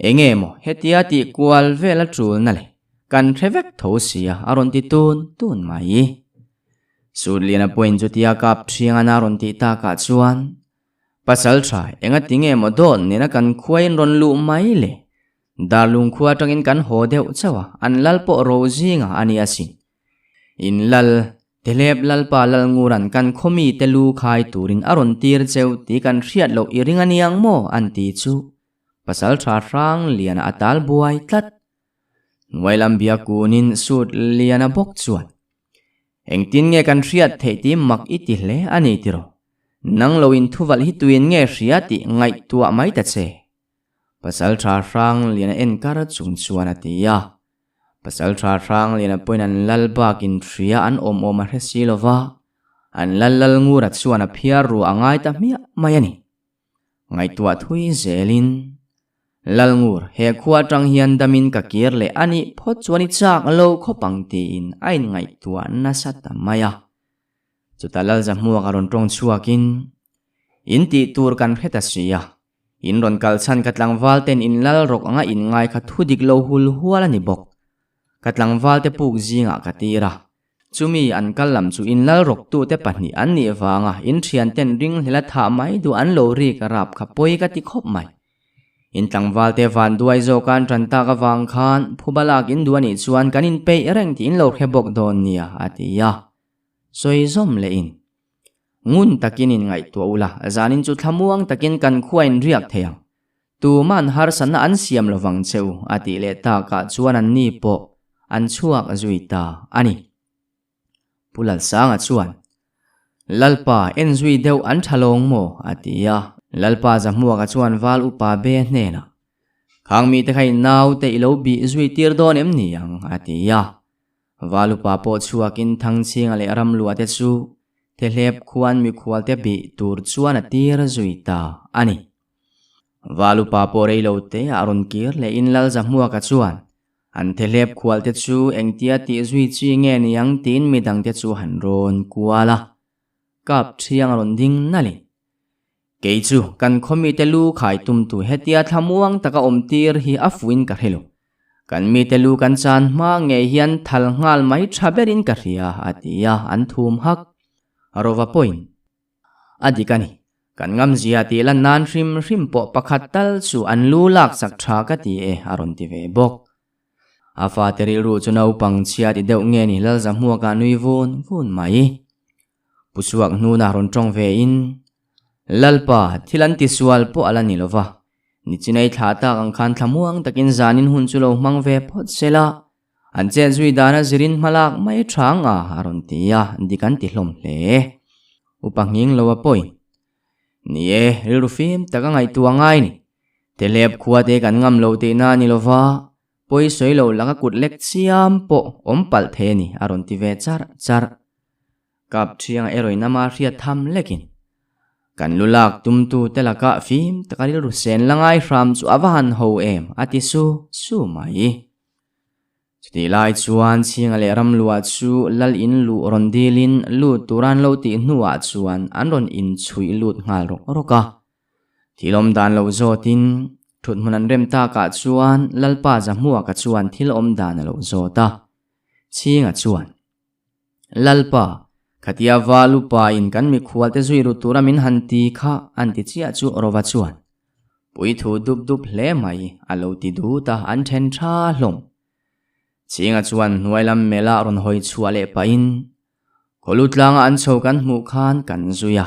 enge maw hetia tih kual vel a tulna le kan hre vek tho sia a rawn ti tun tun mai. Sutliana pawhin chutia kap thianga na rawn tih takah chuan pasal tha enga ti nge maw dawt nena kan khuain rawn luh mai le darlung khua atangin kan haw deuh chauh a an lal pawh ro zinga a ni asin. In lal, Telep Lalpa Lalnguran kan khaw mite lu khai turin a rawn tir cheu tih kan hriat loh i ring a niang maw an ti chu pasal tha hrang liana a tal buai tlat. Hnuai lam bia kunin sut liana bawk chuan engtin nge kan hriat theih tih mak i ti hle a ni tiraw? Nang lo in thuvalh hi tuin nge hria tih ngaihtuah mai ta che. Pasal tha hrang liana enkar chung chuan a ti a. Pasalṭha Hrangliana pawhin an lal bakin hria an awm awm a hre si lo va, an lal Lalngura chuan a phiar ruah a ngai ta hmiah mai a ni. Ngaihtuah thui zelin, Lalngur, he khua aṭang hian damin ka kir leh a nih phawt chuan i chak lo khawp ang tiin a inngaihtuah nasa ta mai a. Chutah Lalzahmuak a rawn ṭawng chhuakin, In tih tur kan hre ta si a, In rawn kal chhan ka tlangval ten in lal rawk anga in ngai kha thu dik lo hul hual a ni bawk. Ka tlangval te puk zingah ka tir a. Chumi an kal lam chu in lal rawk tu te pahnih an nih vanga in thian ten ring hlela thah mai duh an lo rik a rap kha pawi ka ti khawp mai. In tlangval te van duai zawk an tan tak avang khan phuba lak in duh a nih chuan kan in peih reng tih in lo hre bawk dawn nia a ti a. Sawi zawm leh in. Ngun takin in ngaihtuah ula, zanin chu thlamuang takin kan khua in riak thei ang. Tuman harsatna an siam lo vang che u, a tih leh takah chuan an ni pawh an chhuak zui ta a ni. Pu Lalsanga chuan, Lalpa, en zui deuh an tha lawng maw? a ti a. Lalpa Zahmuaka chuan val upa be hnenah, Khang mite kha in naute i lo bih zui tir dawn em ni ang? a ti a. Valupa pawh chhuakin Thangchhinga leh Ramlua te chu Thehlep khuan mikhual te bih tur chuan a tir zui ta a ni. Valupa pawh rei lo te ah rawn kir leh in Lalzahmuaka chuan an Thehlep khual te chu engtia tih zui chi nge niang tiin midang te chu han rawn kual a, kap thiang a rawn ding nalh in Kei chu kan khaw mite lu khai tumtu hetia thlamuang taka awm tir hi a fuin ka hre lo. Kan mite lu kan chan hma ngei hian thal nghal mai tha berin ka hria, a ti a, an thum hak. Rova pawhin, A dik a ni. Kan ngamzia tih lan nan hrim hrim pawh pakhat tal chu an lu laksak tha ka ti e, a rawn ti ve bawk. A fate rilru chu naupang chhia ti deuh nge ni Lalzahmuaka nui vun vun mai. Pu chhuak hnuna rawn tawng ve in, Lalpa, thil an ti sual pawh a la ni lo va, nichinai thla tak ang khan thlamuang takin zanin hun chu lo hmang ve phawt se la, an chet zui dana zirin hmalak mai tha ang a, a rawn ti a, dik an ti hlawm hle. Upa nghing lo a pawi. Ni e, rilru fim tak a ngaihtuah ngai ni. Telep khua te kan ngam lo tihna a ni lo va, Pawi sawi lo laka kut lek chiam pawh awm palh thei a ni, a rawn ti ve charh charh. Kap thianga erawhin ama hriat tham lekin, Kan lu lak tumtu te lakah fim taka rilru sen la ngai hram chu a va han ho em, a ti su su mai. Chutih lai chuan Chhinga leh Ramluah chu lal in luh rawn dilin lut tura an lo tih hnuah chuan an rawn inchhuih lut nghal rawk rawk a. Thil awm dan lo zawtin thut hmun an rem takah chuan Lalpa Zahmuaka chuan thil awm dan a lo zawt a. Chhinga chuan, Lalpa, khatia val upa in kan mikhual te zui ru tura min han ti kha an ti chiah chu Rova chuan, Puithu dup dup hle mai a lo ti dut a, an then tha hlawm. Chhinga chuan hnuai lam mela rawn hawi chhuah leh pahin, Khawlu tlanga an chho kan hmuh khan kan zui a,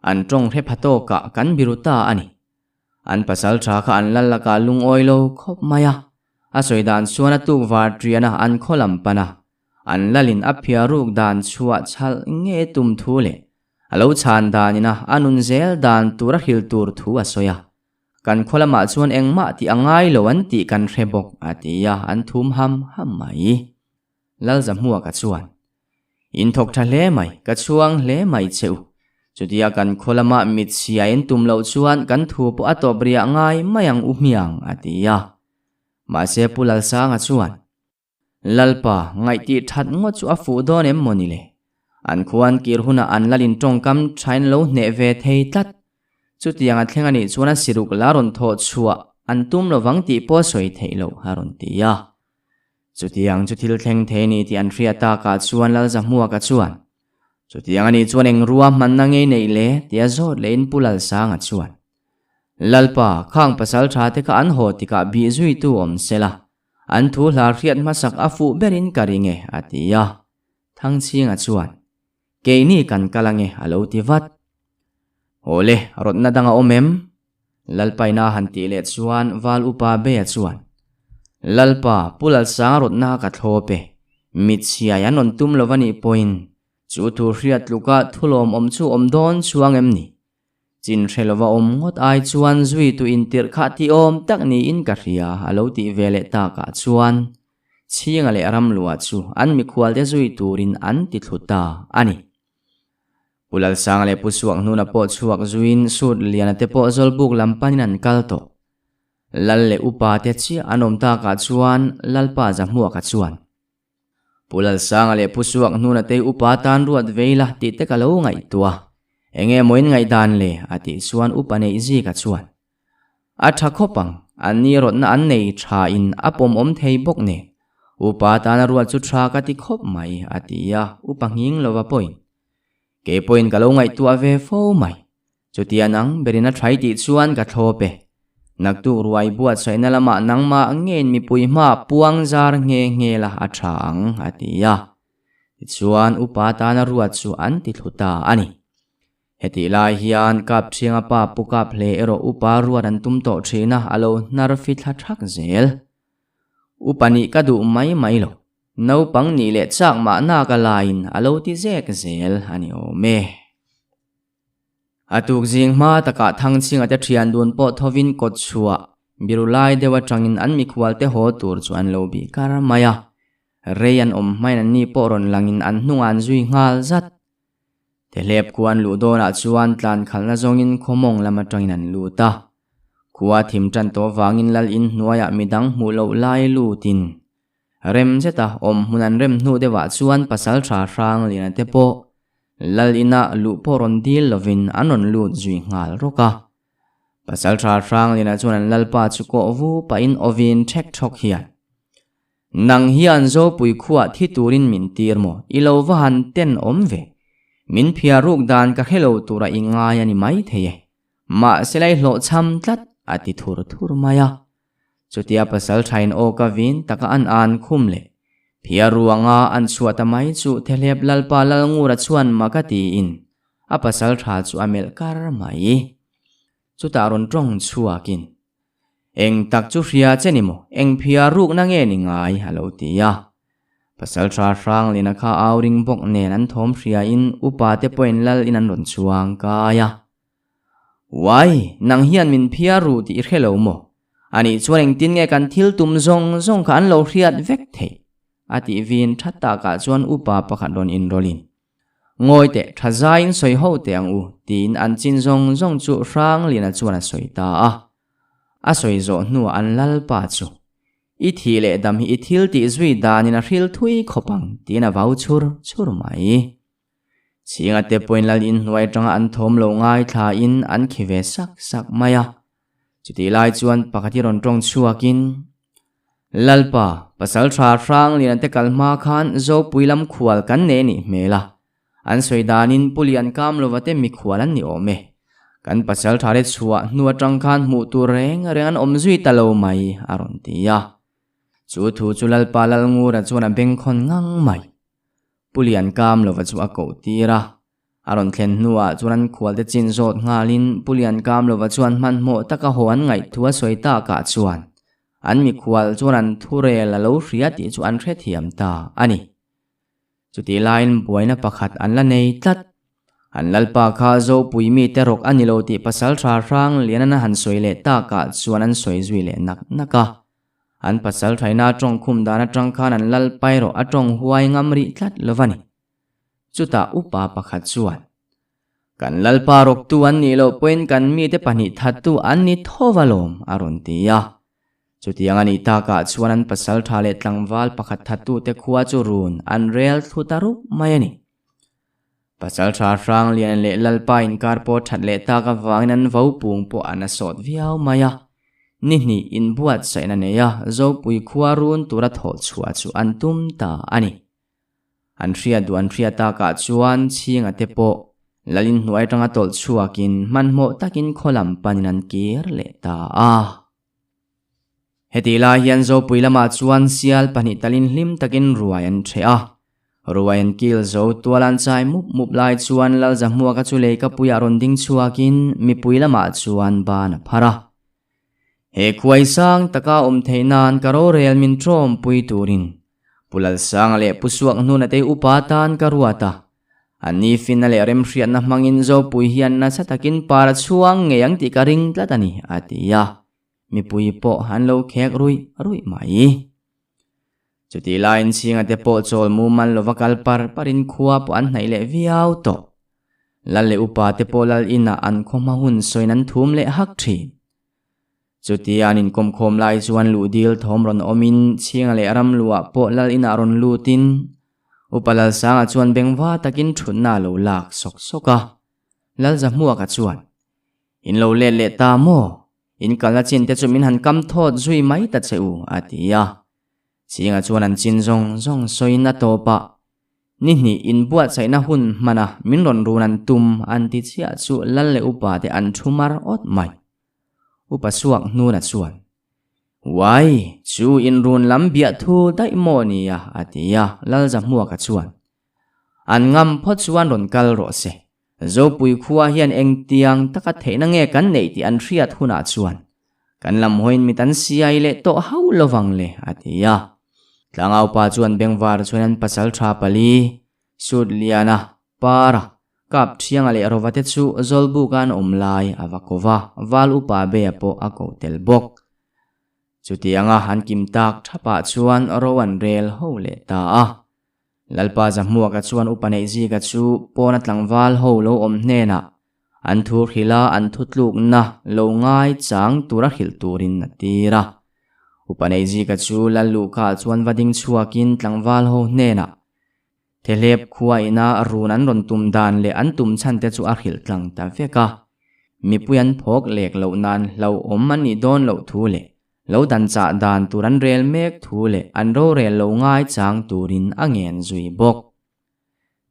An tawng hre pha tawkah kan biru ta a ni. An pasal tha kha an lal lakah lungawi lo khawp mai a. A sawi dan chuan a tuk var ṭian a, an khaw lam pan a. An lalin a phiaruk dan chhuah chhalh nge tum thu leh a lo chhan danina a nun zel dan tur a hril tur thu a sawi a. Kan khaw lamah chuan engmah tih a ngai lo an tih kan hre bawk, a ti a, an thum ham ham mai. Lalzahmuaka chuan, In thawk tha hle mai, ka chhuang hle mai che u. Chutia kan khaw lama mit chhia in tum loh chuan kan thu pawh a tawp riah ngai mai ang u hmiang, a ti a. Mahse Pu Lalsanga chuan, Lalpa, ngaihtih that ngawt chu a fuh dawn em maw ni le? An khuan kir hunah an lalin tawngkam thain lo hneh ve thei tlat. Chutiang a thleng a nih chuan a siruk la rawn thawh chhuah an tum lovang tih pawh a sawi theih loh, a rawn ti a. Chutiang chu thil thleng thei a ni tih an hriat takah chuan Lalzahmuaka chuan, Chutiang a nih chuan eng rua hmanna ngei neih le? tia zawt lehin Pu Lalsanga chuan, Lalpa, khang pasal tha te kha an haw tikah bih zuitu awm se la, an thu hla hriat hmasak a fuh berin ka ring e, a ti a. Thangchhinga chuan, Keini kan kal ange, a lo ti vat. Aw le, rawtna dang a awm em? Lalpaina han tih leh chuan Val Upa Beia chuan, Lalpa, Pu Lalsanga rawtna ka thlawp e. Mitchhiai an rawn tum lo va nih pawhin, chu thu hriat tluka thulawm awm chu awm dawn chuang em ni? Chin hre lova awm ngawt ai chuan zui tu intirh kha ti awm tak niin ka hria, a lo tih ve leh takah chuan Chhinga leh Ramlua chu an mikhualte zui turin an ti thlu ta a ni. Pu Lalsanga leh Pu Suakhnuna pawh chhuak zuiin Sut Liana te pawh Zawlbuk lam panin an kal tawh. Lal leh upa te chiah an awm takah chuan Lalpa Zahmuaka chuan, Pu Lalsanga leh Pu Suakhnuna te upa tan ruat vei la tih te ka lo ngaihtuah. Enge maw in ngaihdan le? a tih chuan upa neih zika chuan, A tha khawp ang, an ni rawtna an nei tha in a pawm awm thei bawk nen. Upa tana ruat chu tha ka ti khawp mai, a ti a, upa nghing lova pawhin. Kei pawhin ka lo ngaihtuah ve fo mai. Chutia nang berin a thai tih chuan ka thlawp e. Naktuk ruai buatsaihna lamah nangmah ngein mipui hma puang zar nghe nghe la a tha ang, a ti a. Tichuan upa tana ruat chu an ti thlu ta a ni. Hetih lai hian Kapṭhianga pa pu kap hle erawh upa ruat an tum tawh ṭhin a, a lo hnar fi thla ṭhak zel. Upa nih ka duh mai mai lo, naupang nih leh chak mahna ka laiin a lo ti zek zel a ni awm e. A tuk zing hma takah Thangchhinga te ṭhian dun pawh thovin kawt chhuah biru lai deuh aṭangin an mikhual te haw tur chu an lo bih kar mai a. Rei an awm hmain anni pawh rawn langin an hnungah an zui nghal zat. Tehlep khua an luh dawnah chuan tlan khalhna zawngin khawmawng lam atangin an lut a. Khua thim tan tawh vangin lal in hnuaiah midang hmuh loh lai lutin rem zeta awm hmun an rem hnu deuhah chuan pasal tha hrang liana te pawh lal inah luh pawh rawn dil lovin an rawn lut zui nghal rawk a. Pasal tha hrang liana chuan an lalpa chu kawh vu pahin awin ṭhek ṭhawk hian Nang hian Zopui khuah thi turin min tir maw? I lo va han ten awm ve. Min phiar ruk dan ka hre lo tura i ngai a ni mai thei e. Mahse la i hlawhchham tlat, a ti thur thur mai a. Chutia pasal thain aw ka vin taka an an khum leh phiar ruanga an chhuah ta mai chu Thehlep Lalpa Lalngura chuan mak a tiin a pasal tha chu a melh kar mai. Chutah rawn tawng chhuakin Eng tak chu hria che ni maw? Eng phia rukna nge ni ngai? a lo ti a. Pasal tha Hranglina kha au ring bawk nen an thawm hriain upa te pawhin lal in an rawn chuang kai a. Uai, nang hian min phia ru tih i hre lo maw? Anih chuan engtin nge kan thil tum zawng zawng kha an lo hriat vek theih? a tih vin tha takah chuan upa pakhat rawn inrawlhin Ngawi teh, tha zaiin sawi ho teh ang u, tiin an chin zawng zawng chu Hrangliana chuan a sawi ta a. A sawi zawh hnuah an lalpa chu, I thih leh dam hi i thil tih zui danin a hril thui khawp ang, tiin a vau chhur chhur mai. Chhinga te pawhin lal inhnuai atanga an thawm lo ngaithlain an khi ve sak sak mai a. Chutih lai chuan pakhat hi rawn tawng chhuakin, Lalpa, pasal tha hrang lian te kal hma khan Zopui lam khual kan nei nih hmel a. An sawi danin Pu Lian kam lova te mikhual an ni awm e. Kan pasal tha te chhuah hnu atang khan hmuh tur reng reng an awm zui ta lo mai, a rawn ti a. Chu thu chu Lalpa Lalngura chuan a bengkhawn ngang mai. Pu Lian kam lova chu a koh tir a. A rawn thlen hnuah chuan an khualte chin zawt nghalin Pu Liankamlova chuan hmanhmawh taka haw an ngaih thu a sawi takah chuan an mikhual chuan an thurel a lo hria tih chu an hrethiam ta a ni. Chutih laiin buaina pakhat an la nei tlat. An lalpa kha Zopui mite rawk a ni lo tih pasalṭha hrang lianan a han sawi leh takah chuan an sawi zui leh nak nak a. An pasalṭhaina a ṭawng khum dan aṭang khan an lalpa erawh a ṭawng huai ngam rih tlat lo va ni. Chutah upa pakhat chuan, Kan lalpa rawktu an nih loh pawhin kan mite pahnih thattu an ni tho va lawm, a rawn ti a. Chutiang a nih takah chuan an pasal tha leh tlangval pakhat thattute khua chu run an rel thlu ta rup mai a ni. Pasal tha hrang lian leh lalpa inkar pawh that leh tak avangin an vo pung pawh an a sawt viau mai a. Ni hnih inbuatsaihna nei a Zopui khua run tura thawh chhuah chu an tum ta a ni. An hriat duh an hriat takah chuan chhinga te pawh Lalin hnuai atanga tawlh chhuakin hmanhmawh takin khaw lam panin an kir leh ta a. Hetih lai hian Zopui lamah chuan sial pahnih talin hlim takin ruai an ṭheh a. Ruai an kil zo tual an chai mup mup lai chuan Lalzahmuaka chu leikapuiah rawn ding chhuakin mipui lamah chuan ban a phar a. He khuai sang taka awm theih nan ka rorel min ṭawmpui turin Pu Lalsanga leh Pu Suakhnuna te upa tan ka ruat a. An ni finna leh remhriatna hmangin Zopui hian nasa takin par a chhuang ngei ang tih ka ring tlat a ni, a ti a. Mipui pawh an lo khek ruih ruih mai. Chutih laiin Chhinga te pawh chawl mumal lova kal par parin khua pawh an hnaih leh viau tawh. Lal leh upa te pawh lal inah an khaw hma hun sawiin an thum leh hak thin. Chutia an inkawmkhawm lai chuan luhdil thawm rawn awmin Chhinga leh Ramluah pawh lal inah rawn lutin Upa Lalsanga chuan bengva takin thutna a lo lak sawk sawk a. Lalzahmuaka chuan, In lo let leh ta maw? In kalna chin te chu min han kam thawt zui mai ta che u, a ti a. Chhinga chuan an chin zawng zawng sawiin a tawp a, Ni hnih inbuatsaihna hun hmana min rawn run an tum an ti chiah chu lal leh upa te an thu mar awt mai. Upa suak hnuna chuan, Uai, chu inrun lam biah thu daih maw nia? a ti a, Lalzahmuaka chuan, An ngam phawt chuan rawn kal rawh se. Zopui khua hian engtiang taka theihna nge kan neih tih an hriat hunah chuan kan lam hawiin mit an siai leh tawh hauh lovang le, a ti a. Tlangaupa chuan bengvar chuan an pasal tha pali, Sutliana, Para, Kap Thianga leh Rova te chu Zawlbuka an awm lai a va ko va, Val Upa Bea pawh a ko tel bawk. Chutianga an kim tak thapah chuan ro an rel ho leh ta a. Lalpa Zahmuaka chuan Upa Neihzika chu pawna tlangval ho lo awm hnenah an thu hrilh a, an thutlukna lo ngai chang tura hrilh turin a tir a. Upa Neihzika chu Lal Luhka chuan va ding chhuakin tlangval ho hnenah Thehlep khua ina run an rawn tum dan leh an tum chhan te chu a hrilh tlang ta vek a. Mipui an phawk lek loh nan hlauhawm an nih dawn loh thu leh lo dan chah dan tur an rel mek thu leh an rorel lo ngai chang turin a ngen zui bawk.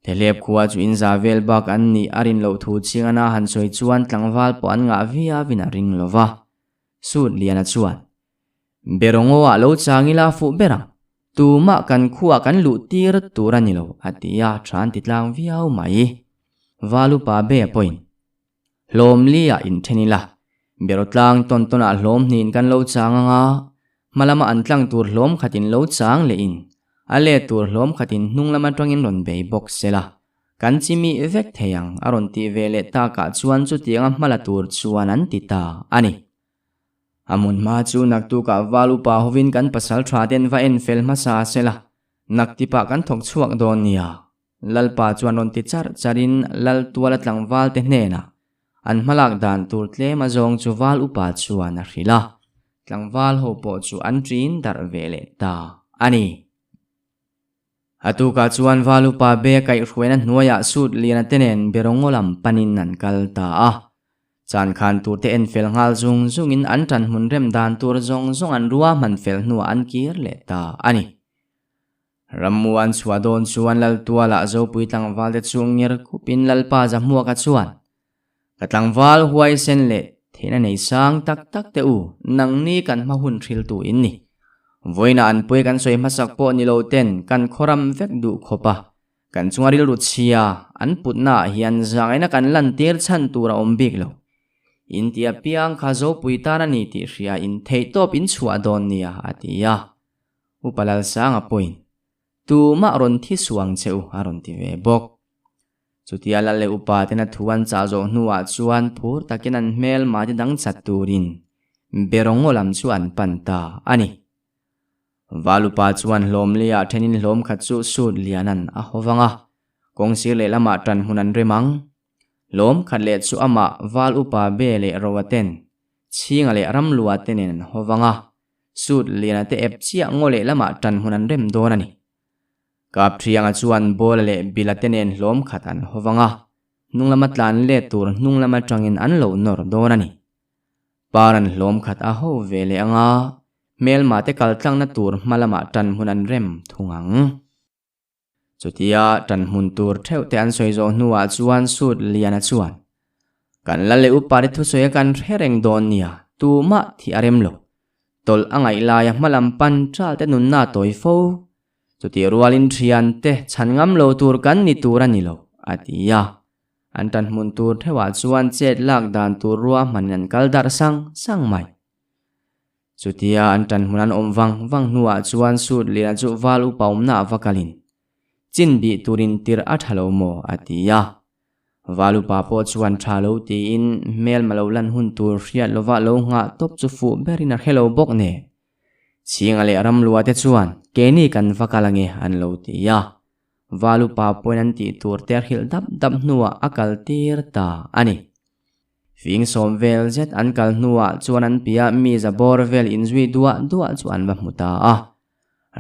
Thehlep khua chu inza vel bak an nih a rin loh thu chhingana han sawi chuan tlangval pawh an ngah viauin a ring lo va. Sutliana chuan Berongo-ah lo chang ila fuh ber ang, tumah kan khuah kan luh tir tur a ni lo, a ti a, tha an ti tlang viau mai. Valupa Bea pawhin, Hlawm li-ah inthen ila, Bero tlang tawn tawnah hlawm hnihin kan lo chang ang a, hma lama an tlang tur hlawm khatin lo chang lehin, a let tur hlawm khatin hnung lam atangin rawn bei bawk sela, kan chimih vek thei ang, a rawn tih ve leh takah chuan chutianga hma la tur chuan an ti ta a ni. A hmun hma chu naktukah val upa hovin kan pasal tha ten va en fel hmasa se la, naktipah kan thawk chhuak dawn nia. Lalpa chuan rawn ti charh charhin lal tuala tlangval te hnenah an hmalak dan tur tlem a zawng chu val upa chuan a hrilh a, tlangval ho pawh chu an ṭin darh ve leh ta a ni. A tukah chuan val upa Be kaihhruaina hnuaiah suit liana te nen Berongo lam panin an kal ta a. Chan khan turte en fel nghal zung zungin an ṭan hmun rem dan tur zawng zawng an ruahman fel hnuah an kir leh ta a ni. Rammu an chhuah dawn chuan Laltualah Zopui tlangval te chu ngir khupin Lalpa Zahmuaka chuan, Ka tlangval huaisen leh theihna nei sang tak tak te u, nangni kan hma hun hriltu in ni. Vawiina an pawi kan sawi hmasak pawh ni lo ten kan khawram vek duh khawp a, kan chunga rilru chhia an putna ah hian zangaina kan lantir chhan tur a awm bik lo. In ti apiang kha Zopui tan a ni tih hria in theihtawp in chhuah dawn nia, a ti a. Upa Lalsanga pawhin. Tumah rawn thi suh ang che u, a rawn ti ve bawk. Chutia lal leh upa tena thu an chah zawh hnuah chuan phur takin an hmel mahni dang chat turin Berongo lam chu an pan ta a ni. Valupa chuan hlawm liah thenin hlawm khat chu sut lianan a haw vang a, kawng sir lehlamah tan hmun an rem ang. Hlawm khat leh chu amah Val upa be leh Roa ten Chhinga leh Ramlua te nen an haw vang a, sut liana te ep chiah ngaw lehlamah tan hmun an rem dawn a ni. Kapṭhianga chuan Bawla leh Bila te nen hlawm khat an haw vang a, hnung lama tlan let tur hnung lam atangin an lo nawr dawn a ni. Par an hlawm khat a ho ve leh ang a, hmelma te kal tlangna tur hma lamah ṭan hmun an rem thung ang. Chutia ṭan hmun tur ṭheuh te an sawi zawh hnuah chuan Sut Liana chuan, Kan la leh upa te thusawi a kan hre reng dawn nia, tumah thih a rem lo. Tawlh a ngaih laia hma lam pan ṭal te nunna a tawi fo. Chutih rualin ṭhian te chhan ngam lo tur kan ni tur a ni lo, a ti a. An tan hmun tur theuhah chuan chet lak dan tur ruahmanin an kal darh sang sang mai. Chutia an tan hmun an awm vang vang hnuah chuan Sut Liana chu val upa awmna a va kalin, Chin bih turin tirh a tha lo maw? a ti a. Val upa pawh chuan tha lo tiin hmelma lo lan hun tur hriat lovah lo nghah tawp chu fuh berin a hre lo bawk nen. Chhinga leh Ramlua te chuan keini kan va kal ange an lo ti a. Valupa pawhin an tih tur te a hrilh dap dap hnuah a kal tir ta a ni. Fing sawm vel zet an kal hnuah chuan an piah mi za bawr vel inzui duah duah chu an va hmu ta a.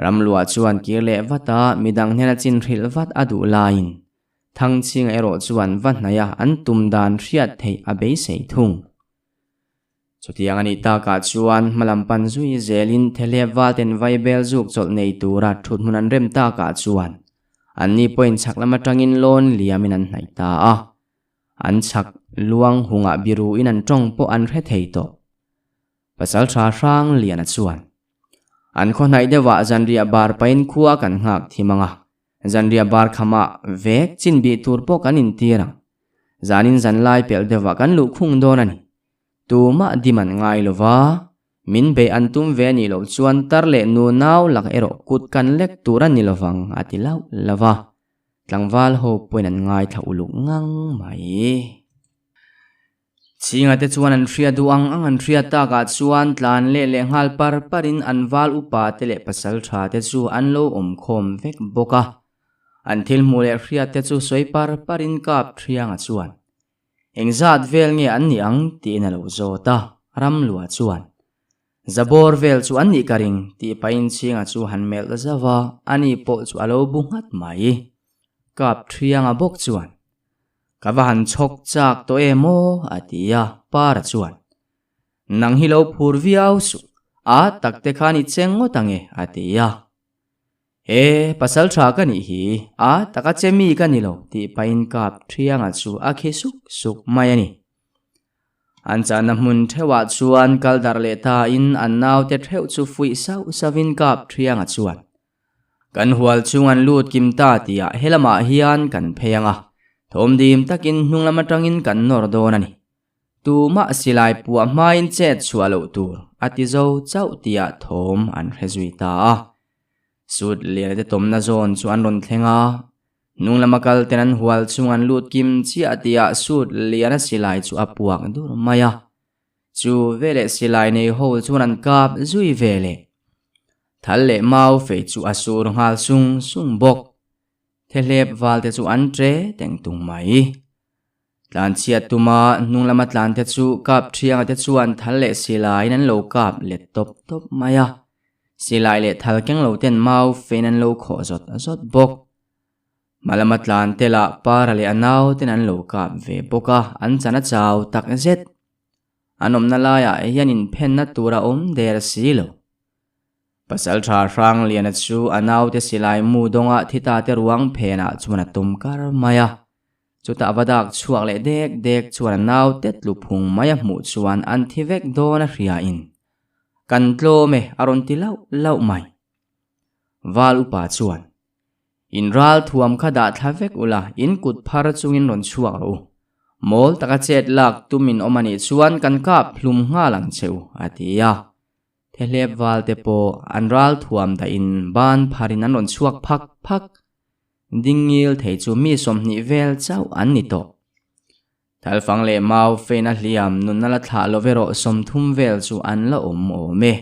Ramluah chuan kir leh vat a, midang hnena chin hrilh vat a duh laiin Thangchhinga erawh chuan va hnaih a an tum dan hriat theih a beisei thung. Chutiang a nih takah chuan hmalam pan zui zelin Thelep Valten Vaibel zuk chawlh nei tura thut hmun an rem takah chuan anni pawhin chhak lam atangin lawn liamin an hnaih ta a. An chhak luang hungah biruin an tawng pawh an hre thei tawh. Pasaltha Hrangliana chuan, An khaw hnaih deuhah zanriah bar pahin khua kan nghak thim ang a, Zanriah bar khamah vek chin bih tur pawh kan intir ang. Zanin zan lai pelh deuhah kan luh khung dawn a ni. Tumah dim an ngai lo va, min beih an tum ve a nih loh chuan tar leh nu nau lak erawh kut kan lek tur a ni lo vang a ti lauh lauh a. Tlangval ho pawhin an ngaithla uluk ngang mai. Chhinga te chuan an hria duh ang ang an hria takah chuan tlan leh leh nghal par parin an val upa te leh pasal tha te chu an lo awm khawm vek bawk a. An thil hmuh leh hriat te chu sawi par parin kap thianga chuan engzat vel nge an nih ang tiin a lo zawt a, Ramlua chuan Zabawr vel chu an nih ka ring tih pahin Chhinga chu han melh zauh a, ani pawh chu a lo bu nghat mai. Kap thianga bawk chuan Ka va han chhawk chak tawh em aw? a ti a, Para chuan, Nang hi lo phur viau suh, a tak te khan i cheng ngawt ang e, a ti a. E, pasal tha ka nih hi, a taka che mi ka ni lo, tih pahin kap Thianga chu a khi suk suk mai a ni. An chahna hmun theuhah chuan kal darh leh tain an naute theuh chu fuih sauh sauhin kap Thianga chuan, Kan hual chung an lut kim ta tihah helamah hian kan phei ang a, thawmdim takin hnung lam atangin kan nawr dawn a ni. Tumah silai puah hmain chet chhuah loh tur a ti zo chauh tihah thawm an hre zui ta a. Sut lian te tawmna zawn chu an rawn thleng a, hnung lama kal ten an hual chung an lut kim chiah tihah sut liana silai chu a puak dur mai a. Chu veleh silai nei ho chuan an kap zui veleh. Thal leh mau fei chu a sur nghal sung sung bawk. Thehlep val te chu an tre teng tung mai. Tlan chhiat tuma hnung lama tlan te chu kap thianga te chuan thal leh silaiin an lo kap let tawp tawp mai a. Silai leh thal keng lo ten mau fein an lo khawh zawt zawt bawk. Hmalama tlan te lah para leh a nau ten an lo kap ve bawk a, an chan a chau tak zet. An awmna laiah hian inphenna tur a awm der si lo. Pasal tha Hrangliana chu a naute silai mu dawngah thi ta te ruang phenah chuan a tum kar mai a. Chutah va dak chhuak leh dek dek chuan a naute tlu phung mai a hmuh chuan an thi vek dawn a hriain, Kan tlawm e a rawn ti lauh lauh mai. Val upa chuan, In ral thuam kha dah thla vek ula, in kut phar chungin rawn chhuak rawh u. Mawl taka chet lak tum in awm a nih chuan kan kap hlum nghal ang che u, a ti a. Thehlep val te pawh an ral thuam dahin ban pharin an rawn chhuak phak phak. Dingngil thei chu mi 20 vel chauh an ni tawh. Thalfang leh mau feina hliam nunna la thlah lo erawh 30 vel chu an la awm awm e.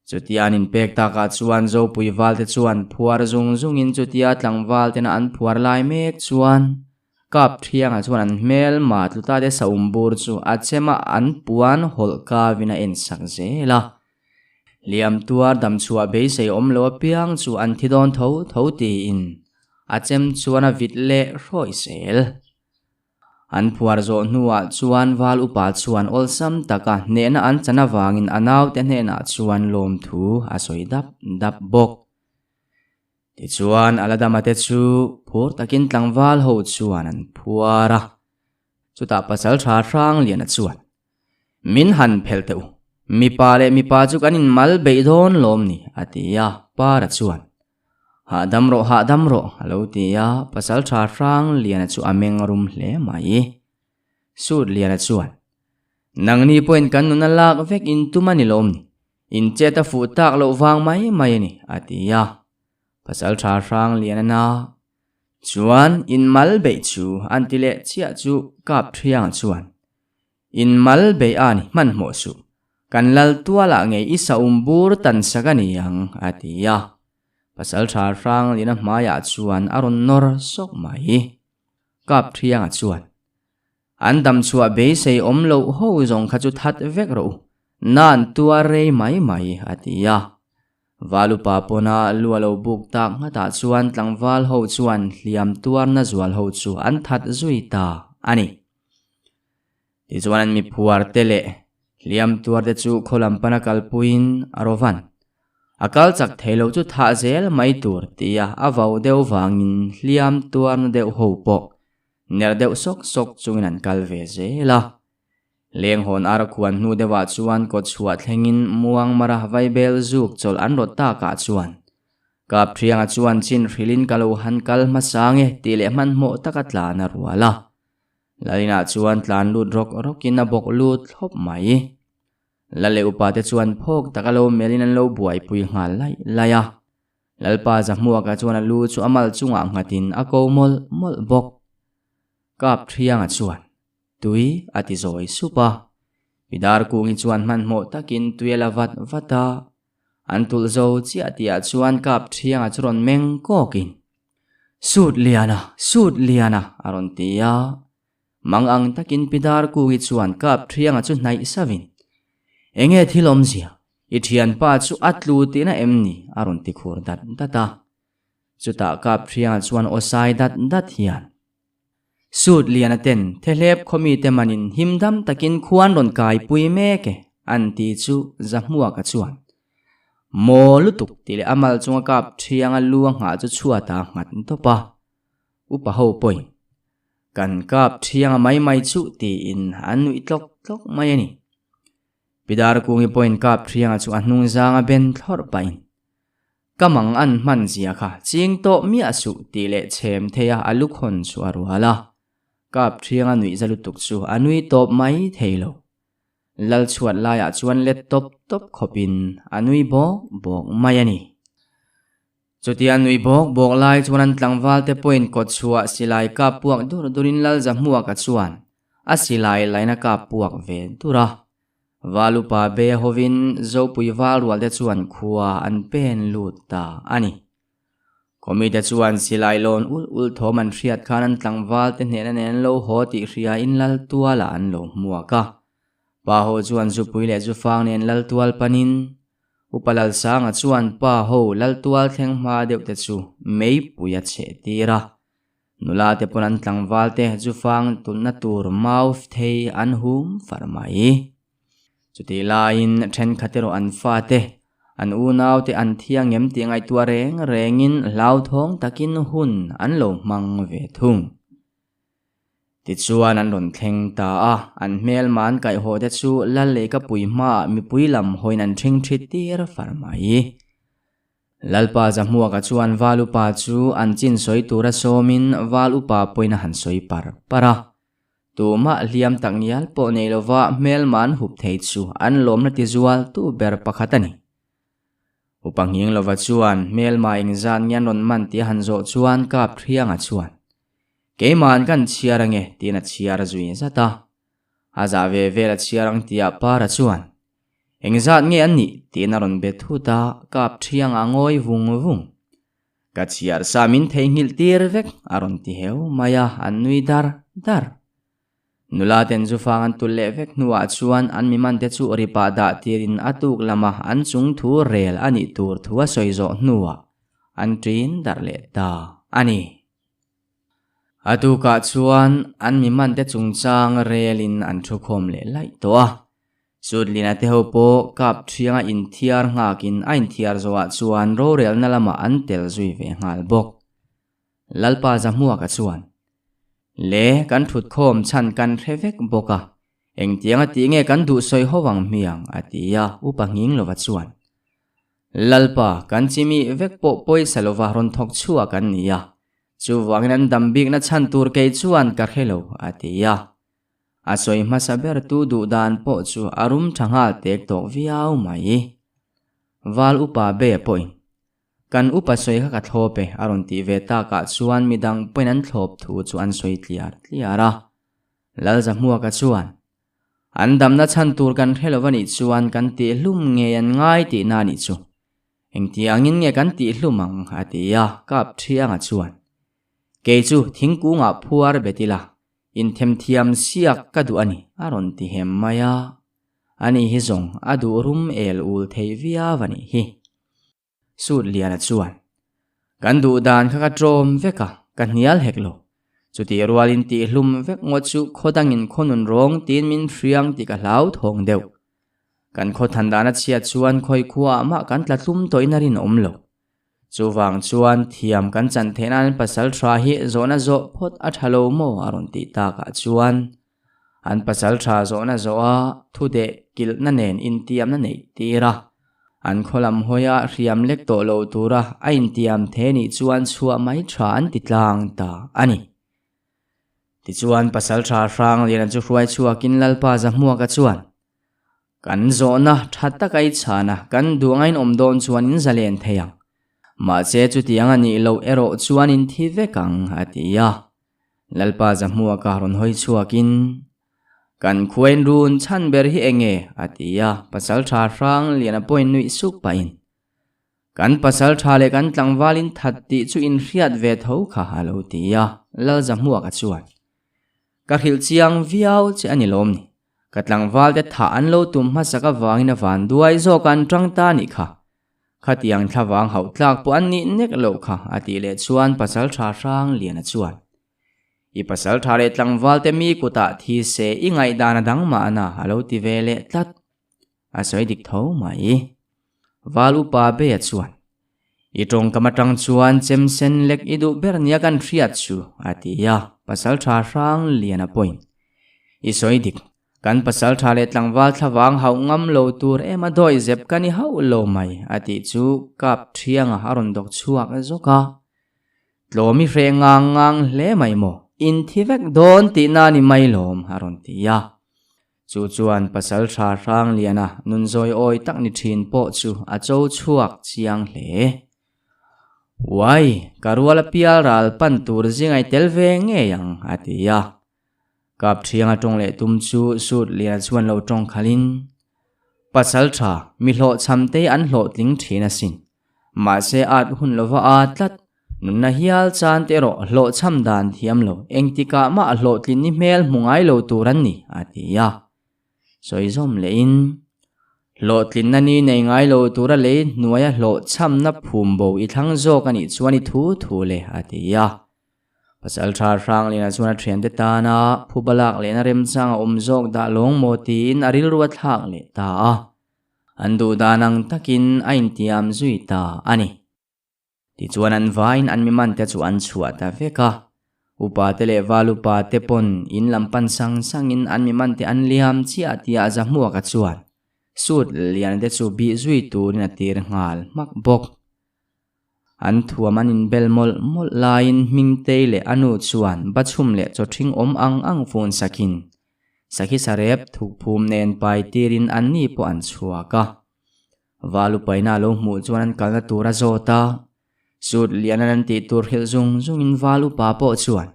Chutia an inpek takah chuan Zopui valte chuan phuar zung zungin chutia tlangval tena an phuar lai mek chuan Kap Thianga chuan an hmel mah tluta te saum bur chu a chema an puan hawlh kavin a ensak zel a. Hliam tuar damchhuah beisei awm lo apiang chu an thi dawn tho tho tiin a chem chuan a vit leh hrawih zel. An phuar zawh hnuah chuan val upa chuan awlsam taka hnehna an chan avangin a naute hnenah chuan lawmthu a sawi dap dap bawk. Tichuan a la dama te chu phur takin tlangval ho chuan an phuar a, chutah pasal tha hrang liana chuan, Min han phelh teh u, mipa leh mipa chu kan inmal beih dawn lawm ni, a ti a, Para chuan, Hahdam rawh, hahdam rawh, a lo ti a, pasal tha hrang liana chu a meng rum hle mai. Sut liana chuan, Nangni pawhin kan nuna lak vek in tum a ni lawm ni, in chet a fuh tak loh vang mai mai a ni, a ti a. Pasal tha hrang liana na chuan in mal beih chu an ti leh chiah chu kap thiang chuan, In mal beih a ni hmanhmawh suh. Kan lal tualah ngei i saum bur tan sak a ni ang, a ti a. Pasal tha hrang lina hmaiah chuan a rawn nawr sawk mai. Kap Thianga chuan, An damchhuah beisei awm loh ho zawng kha chu that vek rawh u, nan tuar rei mai mai, a ti a. Valupa pawna lu a lo buk tak nghatah chuan tlangval ho chuan hliam tuarna zual ho chu an that zui ta a ni. Tichuan an miphuar te leh hliam tuar te chu khaw lam pana kalpuiin a ro van. A kal chak thei lo chu thah zel mai tur tia a vau deuh vangin hliam tuarna deuh ho pawh ner deuh sawk sawk chungin an kal ve zel a. Lenghawn ar khuan hnu deuhah chuan kawt chhuah thlengin muang mara vaibel zuk chawlh an rawt takah chuan Kapthianga chuan chin hrilhin ka lo han kal hmasa nge tih leh hmanhmawh taka tlan a rual a. Lalina chuan tlan lut rawk rawkin a bawk lut thlawp mai. Lal leh upa te chuan phawk taka lo melhin an lo buaipui nghal laih laih a. Lalpa Zahmuaka chuan a lu chu a mal chungah nghatin a ko mawlh mawlh bawk. Kap Thianga chuan tui a ti zawi sup a. Pidar Kungi chuan hmanhmawh takin tui a la vat vat a. An tulh zo chiah tihah chuan Kap Thianga chu rawn meng kawkin, Sut Liana, Sut Liana, a rawn ti a. Mang ang takin Pi Darkungi chuan Kap Thianga chu hnaih savin, Enge thil awmzia, i thianpa chu a tlu tihna em ni? a rawn ti khur dat dat a. Chutah Kap Thianga chuan aw sai dat dat hian, Sut Liana ten Thehlep khawmite manin himdam takin khuan rawn kaipui mek e, an ti chu Zahmuaka chuan Maw lutuk tih leh a mal chunga kap thianga lu a nghah chu chhuat a nghat tawp a. Upa ho pawhin kan kap thianga mai mai chuh tiin an nuih tlawk tlawk mai a ni. Pi Darkungi pawhin kap thianga chu a hnung zanga ben thlawrh pahin Ka mang an hman zia kha ching tawh miah suh tih leh chhem thei a a lukhawn chu a rual a. Kap thianga nuih za lutuk chu a nui tawp mai thei lo. Lal chhuat laiah chuan let tawp tawp khawpin a nui bawk bawk mai a ni. Chutia nui bawk bawk lai chuan an tlangval te pawhin kawt chhuah silai kap puak dur durin Lal Zahmuaka chuan a silai laina kap puak ve dur a. Val upa be hovin Zopui val rual te chuan khua an pen lut ta a ni. Khawmite chuan silai lawn ul ul thawm an hriat khan an tlangval te hnehna nen an lo haw tih hriain lal tualah an lo hmuak a. Pa ho chuan zupui leh zufang nen lal tual panin Upa Lalsanga chuan pa ho lal tual thleng hma deuh te chu meipui a chheh tir a. Nula te pawn an tlangval te zufang tulhna tur mau thei an hum far mai. Chutih laiin thenkhat erawh an fate, an unaute an thiangem tih ngaihtuah reng rengin hlauthawng takin hun an lo hmang ve thung. Tichuan an rawn thleng ta a, an hmelma an kaihhawh te chu lal leh ka pui hmaah mipui lam hawiin an ṭhing ṭhi tir far mai. Lalpa Zahmuaka chuan Val upa chu an chin sawi tura sawmin Val upa pawhin a han sawi par par a. Tumah hliam tak ngial pawh nei lova hmelma an hup thei chu an lawmna tizual tu ber pakhat a ni. Upa nghing lova chuan hmelma engzat nge an rawn man tih a han zawh chuan kap thianga chuan, Keima'n kan chhiar ange tiin a chhiar zui zat a. A zah ve vel a chhiar ang tihah Para chuan, Engzat nge an nih? tiin a rawn be thut a, kap thianga a ngawi vung vung. Ka chhiar sa min theihnghilh tir vek a rawn ti heu mai a, an nui dar dar. Nula ten zufang an tulh leh vek hnuah chuan an mimante chu ripah dah tirin a tuk lama an chung thu rel a nih tur thu a sawi zawh hnuah an ṭin darh leh ta a ni. A tukah chuan an mimante chungchang relin an thukhawm leh laih tawh a. Sutlina te ho pawh kap thianga inthiar nghakin a inthiar zawhah chuan rorelna lamah an tel zui ve nghal bawk. Lalpa Zahmuaka chuan, Le, kan thutkhawm chhan kan hre vek bawk a, engtianga tih nge kan duh sawi ho ang hmiang? a ti a, Upa Nghinglova chuan, Lalpa, kan chimi vek pawh pawisa lova rawn thawk chhuak an ni a, chuvangin an dam bikna chhan tur kei chuan ka hre lo, a ti a. A sawi hmasa ber tu duh dan pawh chu a rum tha nghal tek tawh viau mai. Val upa Beia pawhin, Kan upa sawi kha ka thlawp e, a rawn tih ve takah chuan midang pawhin an thlawp thu chu an sawi tliar tliar a. Lalzahmuaka chuan, An damna chhan tur kan hre lo a nih chuan kan tihhlum ngei an ngai tihna a nih chu. Engtiangin nge kan tihhlum ang? a ti a, kap thianga chuan. Kei chu thingkungah phuar bet ila, inthemthiam siak ka duh a ni, a rawn ti hem mai a. Ani hi zawng a duh rum el ul thei viau a nih hi. Sut Liana chuan, Kan duh dan kha ka tlawm vek a, ka hnial hek lo. Chutih rualin tihhlum vek ngawt chu khaw dangin khaw nun rawng tiin min hriang tih ka hlau thawng deuh. Kan khaw than dan a chhiat chuan khawi khuaah mah kan tla tlum tawhin a rinawm lo. Chuvang chuan thiam kan chan theih nan pasal tha hi zawhna zawh phawt a tha lo maw a rawn tih takah chuan an pasal tha zawhna zawh a thu deh kilhna nen intiamna neih tir a. An khaw lam hawia hriam lek tawh lo tura a intiam the nih chuan chhuah mai tha an ti tlang ta a ni. Tichuan Pasaltha Hrangliana chu hruai chhuakin Lalpa Zahmuaka chuan, Kan zawhna tha taka i chhan a, kan duh anga in awm dawn chuan in zalen thei ang. Mahse chutiang a nih loh erawh chuan in thi vek ang, a ti a. Lalpa Zahmuaka rawn hawi chhuakin, Kan khuain run chhan ber hi enge? a ti a, Pasaltha Hrangliana pawhin nuih suk pahin, Kan pasaltha leh kan tlangvalin that tih chu inhriat ve tho kha a lo ti a, Lalzahmuaka chuan, Ka hrilh chiang viau che a ni lawm ni, ka tlangvalte thah an lo tum hmasak avangin a van duai zawk an tang ta nih kha, khatiang thlavang hauh tlak pawh an nih nek loh kha a tih leh chuan Pasaltha Hrangliana chuan, I pasal tha leh tlangval te mi kutah thi se i ngaihdan a dang mahna a lo ti ve leh tlat. A sawi dik tho mai. Val upa Beia chuan, I tawngkam atang chuan chem sen lek i duh ber nia kan hriat chu, a ti a, pasal tha hrang lian a pawhin. I sawi dik, kan pasal tha leh tlangval thlavang hauh ngam lo tur em a dawi zep ka ni hauh lo mai, a tih chu kap thianga a rawn dawk chhuak zawk a. Tlawm i hreh ngang ngang hle mai maw? In thi vek dawn tihna ni mai lawm, a rawn ti a. Chu chuan pasal tha Hrangliana nun zawi awi tak ni thin pawh chu a cho chhuak chiang hle. Uai, ka rual a pial ral pan tur zingai tel ve ngei ang, a ti a. Kap thianga tawng leh tum chu Sut Liana chuan lo tawng khalhin, Pasal tha, mi hlawhchham te an hlawhtling thin asin. Mahse at hun lova a tlat, nunna hial chan te erawh hlawhchham dan thiam lo, engtikah mah hlawhtlin ni hmel hmu ngai lo tur an ni, a ti a. Sawi zawm lehin, Hlawhtlinna ni nei ngai lo tura lei hnuaia hlawhchhamna phum bo i thlang zawk a nih chuan i thu thu le, a ti a. Pasalṭha Hrangliana chuan a ṭhiante tana phuba lak lehna remchang a awm zawk dah lawng maw tiin a rilru a thlak leh ta a. An duh dan ang takin a intiam zui ta a ni. Tichuan an vaiin an mimante chu an chhuah ta vek a. Upate leh valupate pawn in lam pan sang sangin an mimante an liam chiah tia Zahmuaka chuan Sut Lianate chu bih zui turin a tir nghal hmak bawk. An thuam an inbel mawlh mawlh laiin Hmingtei leh a nu chuan bachhum leh chawthring awm ang ang fun sakin sakhi sarep thukphum nen pai tirin anni pawh an chhuak a. Valupaina a lo hmuh chuan an kalna tur a zawt a, Sut lian an tih tur hrilh zung zungin Valupa pawh chuan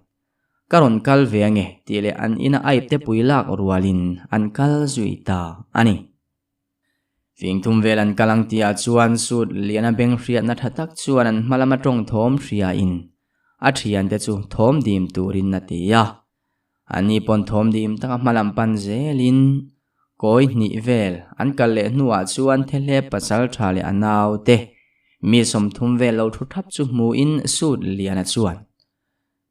Ka rawn kal ve ange tih leh an ina aip te pui lak rualin an kal zui ta a ni. Fing thum vel an kal ang tihah chuan Sut liana beng hriatna tha tak chuan an hma lama tawng thawm hriain a thiante chu thawm dim turin a ti a. Anni pawn thawm dim taka hma lam pan zelin kawi hnih vel an kal leh hnuah chuan Thehlep pasal tha leh a naute mi 30 vel lo thu thap chu hmuin Sut liana chuan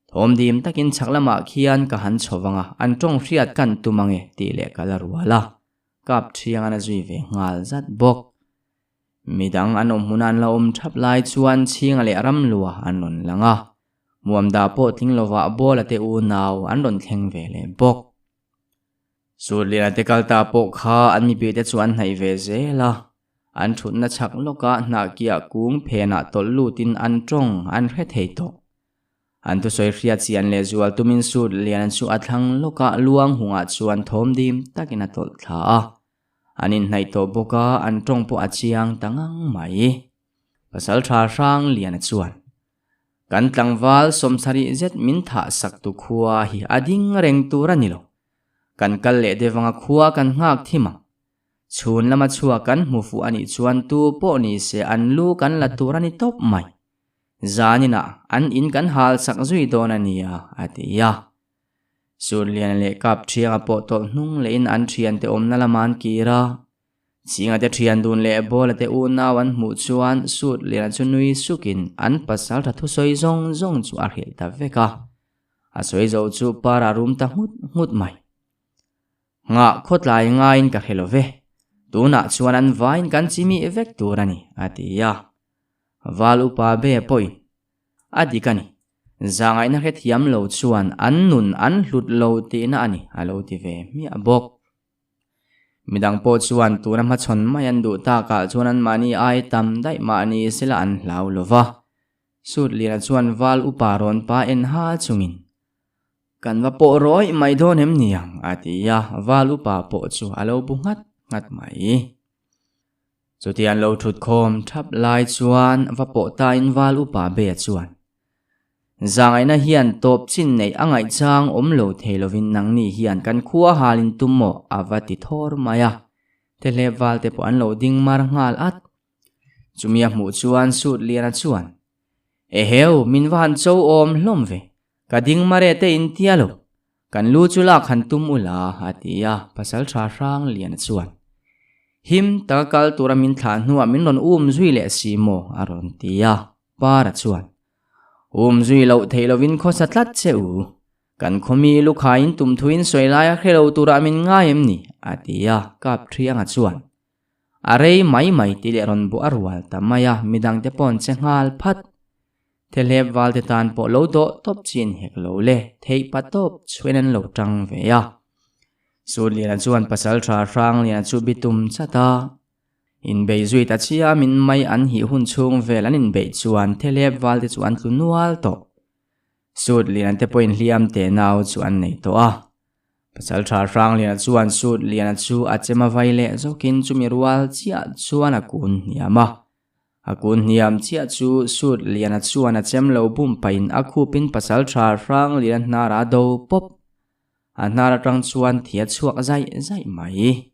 Thawm dim takin chhak lamah khian ka han chho vang a, an tawng hriat kan tum ange tih leh ka la rual a. Kap thiangan a zui ve nghal zat bawk. Midang an awm hmuna an la awm thap lai chuan chhinga leh ramlua an rawn lang a, Muamda pawh tling lovah Bawla te unau an rawn thleng ve leh bawk. Surliana te kal ta pawh kha an mipui te chu an hnaih ve zel a, an thutna chhak lawkah hnahkiah kung phenah tawlh lutin an tawng an hre thei tawh. An thusawi hriat chian leh zual tumin sut lian chu a thlang lawkah luang hungah chuan thawm dim takin a tawlh thla a. An inhnaih tawh bawk a, an tawng pawh a chiang ta ngang mai. Pasal tha hrang liana chuan, Kan tlangval 70 zet min thah sak tu khua hi a ding reng tur a ni lo. Kan kal leh deuh anga khua kan nghak thim ang. Chhun lama chhuak kan hmu fuh a nih chuan tu pawh ni se an lu kan la tur a ni tawp mai. Zaninah an in kan hal sak zui dawn a nia, a ti a. Surliana leh Kapṭhianga pawh tawlh hnung lehin an ṭhiante awmna lama an kir a. Chhinga te ṭhian dun leh Bawla te unau an hmuh chuan Surliana chu nui sukin an pasalṭha thusawi zawng zawng chu a hrilh ta vek a. A sawi zo chu par a rum ta nghut nghut mai. Nghah khawtlai ngaiin ka hre lo ve, tunah chuan an vaiin kan chimih vek tur a ni, a ti a. Val upa be pawhin a dik a ni. Zahngaihna hrethiam lo chuan an nun an hlut lo tihna a ni, a lo ti ve hmiah bawk. Midang pawh chuan tuna hmachhawn mai an duh takah chuan anmahni ai tam daih mahni sela an hlau lo va. Sutliana chuan val upa rawn pa en ha chungin, Kan va pawh rawih mai dawn em ni ang? a ti a, val upa pawh chu a lo bu nghat nghat mai. Chuti an lo thut khawm thap lai chuan va pawh tain val upa Bea chuan, Zangaihna hian tawp chin neih a ngaihchang awm lo thei lovin nangni hian kan khua halin tum maw a va ti thawr mai a. Thehlep val te pawh an lo ding mar nghal at. Chumi a hmuh chuan Sut Liana chuan, Eheu, min va han cho awm hlawm ve. Ka ding mare te in tia lo. Kan lu chu lak han tum ula, a ti a, pasal tha hrang lian chuan. Him taka kal tura min thlah hnuah min rawn um zui leh si maw? a rawn ti a, Para chuan. Um zui loh theih lovin khawsa tlat che u. Kan khawmi lukhaiin tum thuin sawi laia hre lo turah min ngai em ni? a ti a, Kap Thianga chuan. A rei mai mai tih leh rawn buah a rual ta mai a, midangte pawh an che nghal phat. Thehlep valte tan pawh lo dawh tawp chin hek lo le, theih pa tawp chhuain an lo tang ve a. Surliana chuan pasal tha Hrangliana chu bitum chat a. Inbei zui ta chiah min mai an hih hun chhung vel an inbeih chuan Thehlep valte chu an tlu nual tawh. Surliana te pawhin hliam teh nau chu an nei tawh a. Pasal tha Hrangliana chuan Surliana chu a chem a vai leh zawkin chumi rual chiah chuan a kun hniam a. A kun hniam chiah chu Sut Liana chuan a chem lo bum pahin a khupin pasal tha hrang Liana hnar a do pawp. A hnar atang chuan thi a chhuak zaih zaih mai.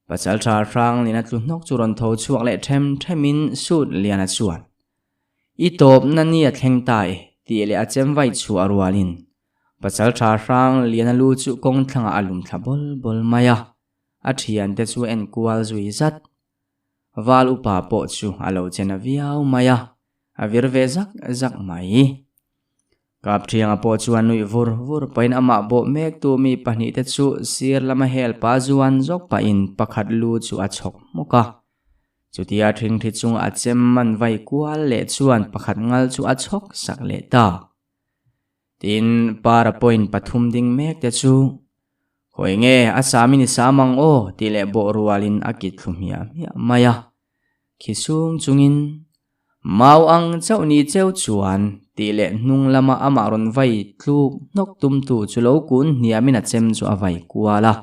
Pasal tha hrang Liana tlu hnawk chu rawn tho chhuak leh them themin Sut Liana chuan, I tawpna ni a thleng ta e, tih leh a chem vaih chhuah rualin pasal tha hrang Liana lu chu kawng thlangah a lum thla bawl bawl mai a, a thiante chu a enkual zui zat. Val upa pawh chu a lo che na viau mai a, a vir ve zak zak mai. Kapṭhianga pawh chuan nuih vur vur pahin amah bawh mektu mi pahnihte chu sir lama hel pa zuan zawk pahin pakhat lu chu a chhawk hmawk a. Chutia ṭhingṭhi chunga a chem man vai kual leh chuan pakhat ngal chu a chhawk sak leh ta. Tin, para point pathum ding mekte chu Khawi nge a sam in i sam ang aw tih leh bawh rualin a kit thlu hmiah hmiah mai a. Khi sung chungin. Mau ang chauh ni cheu chuan tih leh hnung lama amah rawn vai tluk hnawk tumtu chu lo kun hniamin a chem chu a vai kual a,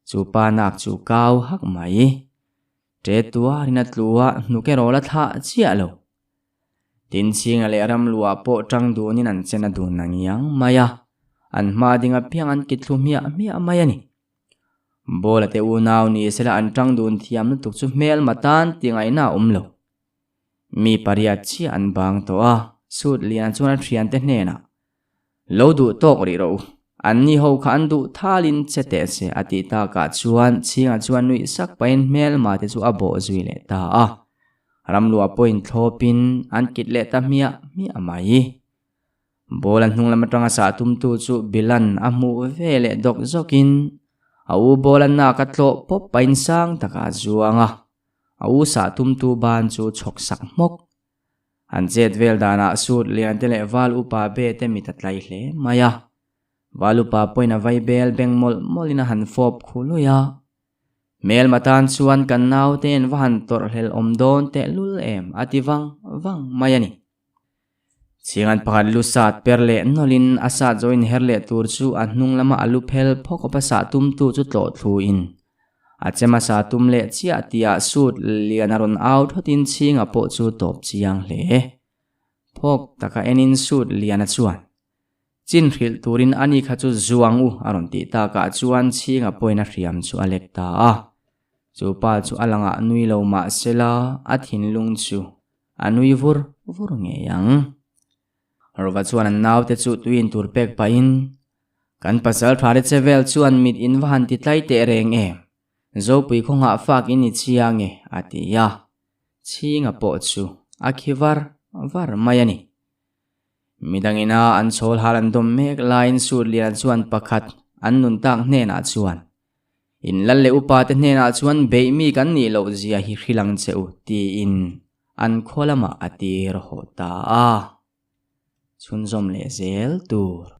chu pa nak chu kau hak mai. Ṭe tuarin a tlu a, hnuk erawh la thlah chiah lo. Tin chhinga leh ramluah pawh ṭang dunin an chen a dun ang iang mai a, an hma ding apiang an kithlu hmiah hmiah mai a ni. Bawla te unau ni sela an ṭang dun thiam lutuk chu hmelma tan ti ngaihna a awm lo. Mi pariat chiah an bang tawh a, Sut Liana chuan a thiante hnenah, Lo duh tawk rih rawh u, anni ho kha an duh thalin che teh se a tih takah chuan Chhinga chuan nuih sak pahin hmelma te chu a bawh zui leh ta a. Ramluah pawhin thlawpin an kit leh ta hmiah hmiah mai. Ball a hnung lam atanga sah tumtu chu Bilan a hmuh ve leh dawk zawkin a u ball a nak a tlawh pawp pahin sang takah a zuang a, a u sah tumtu ban chu chhawk sak hmawk. An chet vel danah Sut Lian te leh Val Upa be te mit a tlai hle mai a. Val Upa pawhin a vai bel beng mawlh mawlhin a han fawp khu lui a. Hmelma tan chuan kan naute in va han tawrh hlel awm dawn tehlul em a ti vang vang mai a ni. Chhingan pakhat lu sat per leh nawlhin a sat zo inher leh tur chu a hnung lama a lu phel phawk awp a sah tumtu chu tlawh thluin a chem a sah tum leh chiah tihah sut lian a rawn au thawtin chhinga pawh chu tawp chiang hle. Phawk taka enin sut liana chuan chin hrilh turin ani kha chu zuang u a rawn tih takah chuan chhinga pawhin a hriam chu a lek ta a. Chu pa chu a langah nui lo mahsela a thinlung chu A nui vur vur ngei ang. Rova chuan an naute chu tui in tur pek pahin, Kan pasal tha te che vel chuan mit in va han ti tlai teh reng em? Zopui khaw nghah fak in i chhia nge? a ti a. Chhinga pawh chu a khi var var mai a ni. Midang ina an chhawl hal an dawm mek laiin Sutliana chuan pakhat an nun tak hnenah chuan, In lal leh upa te hnenah chuan beih mi kan nih loh zia hi hrilh ang che u, tiin an khaw lamah a tir haw ta a. Chhunzawm leh zel tur.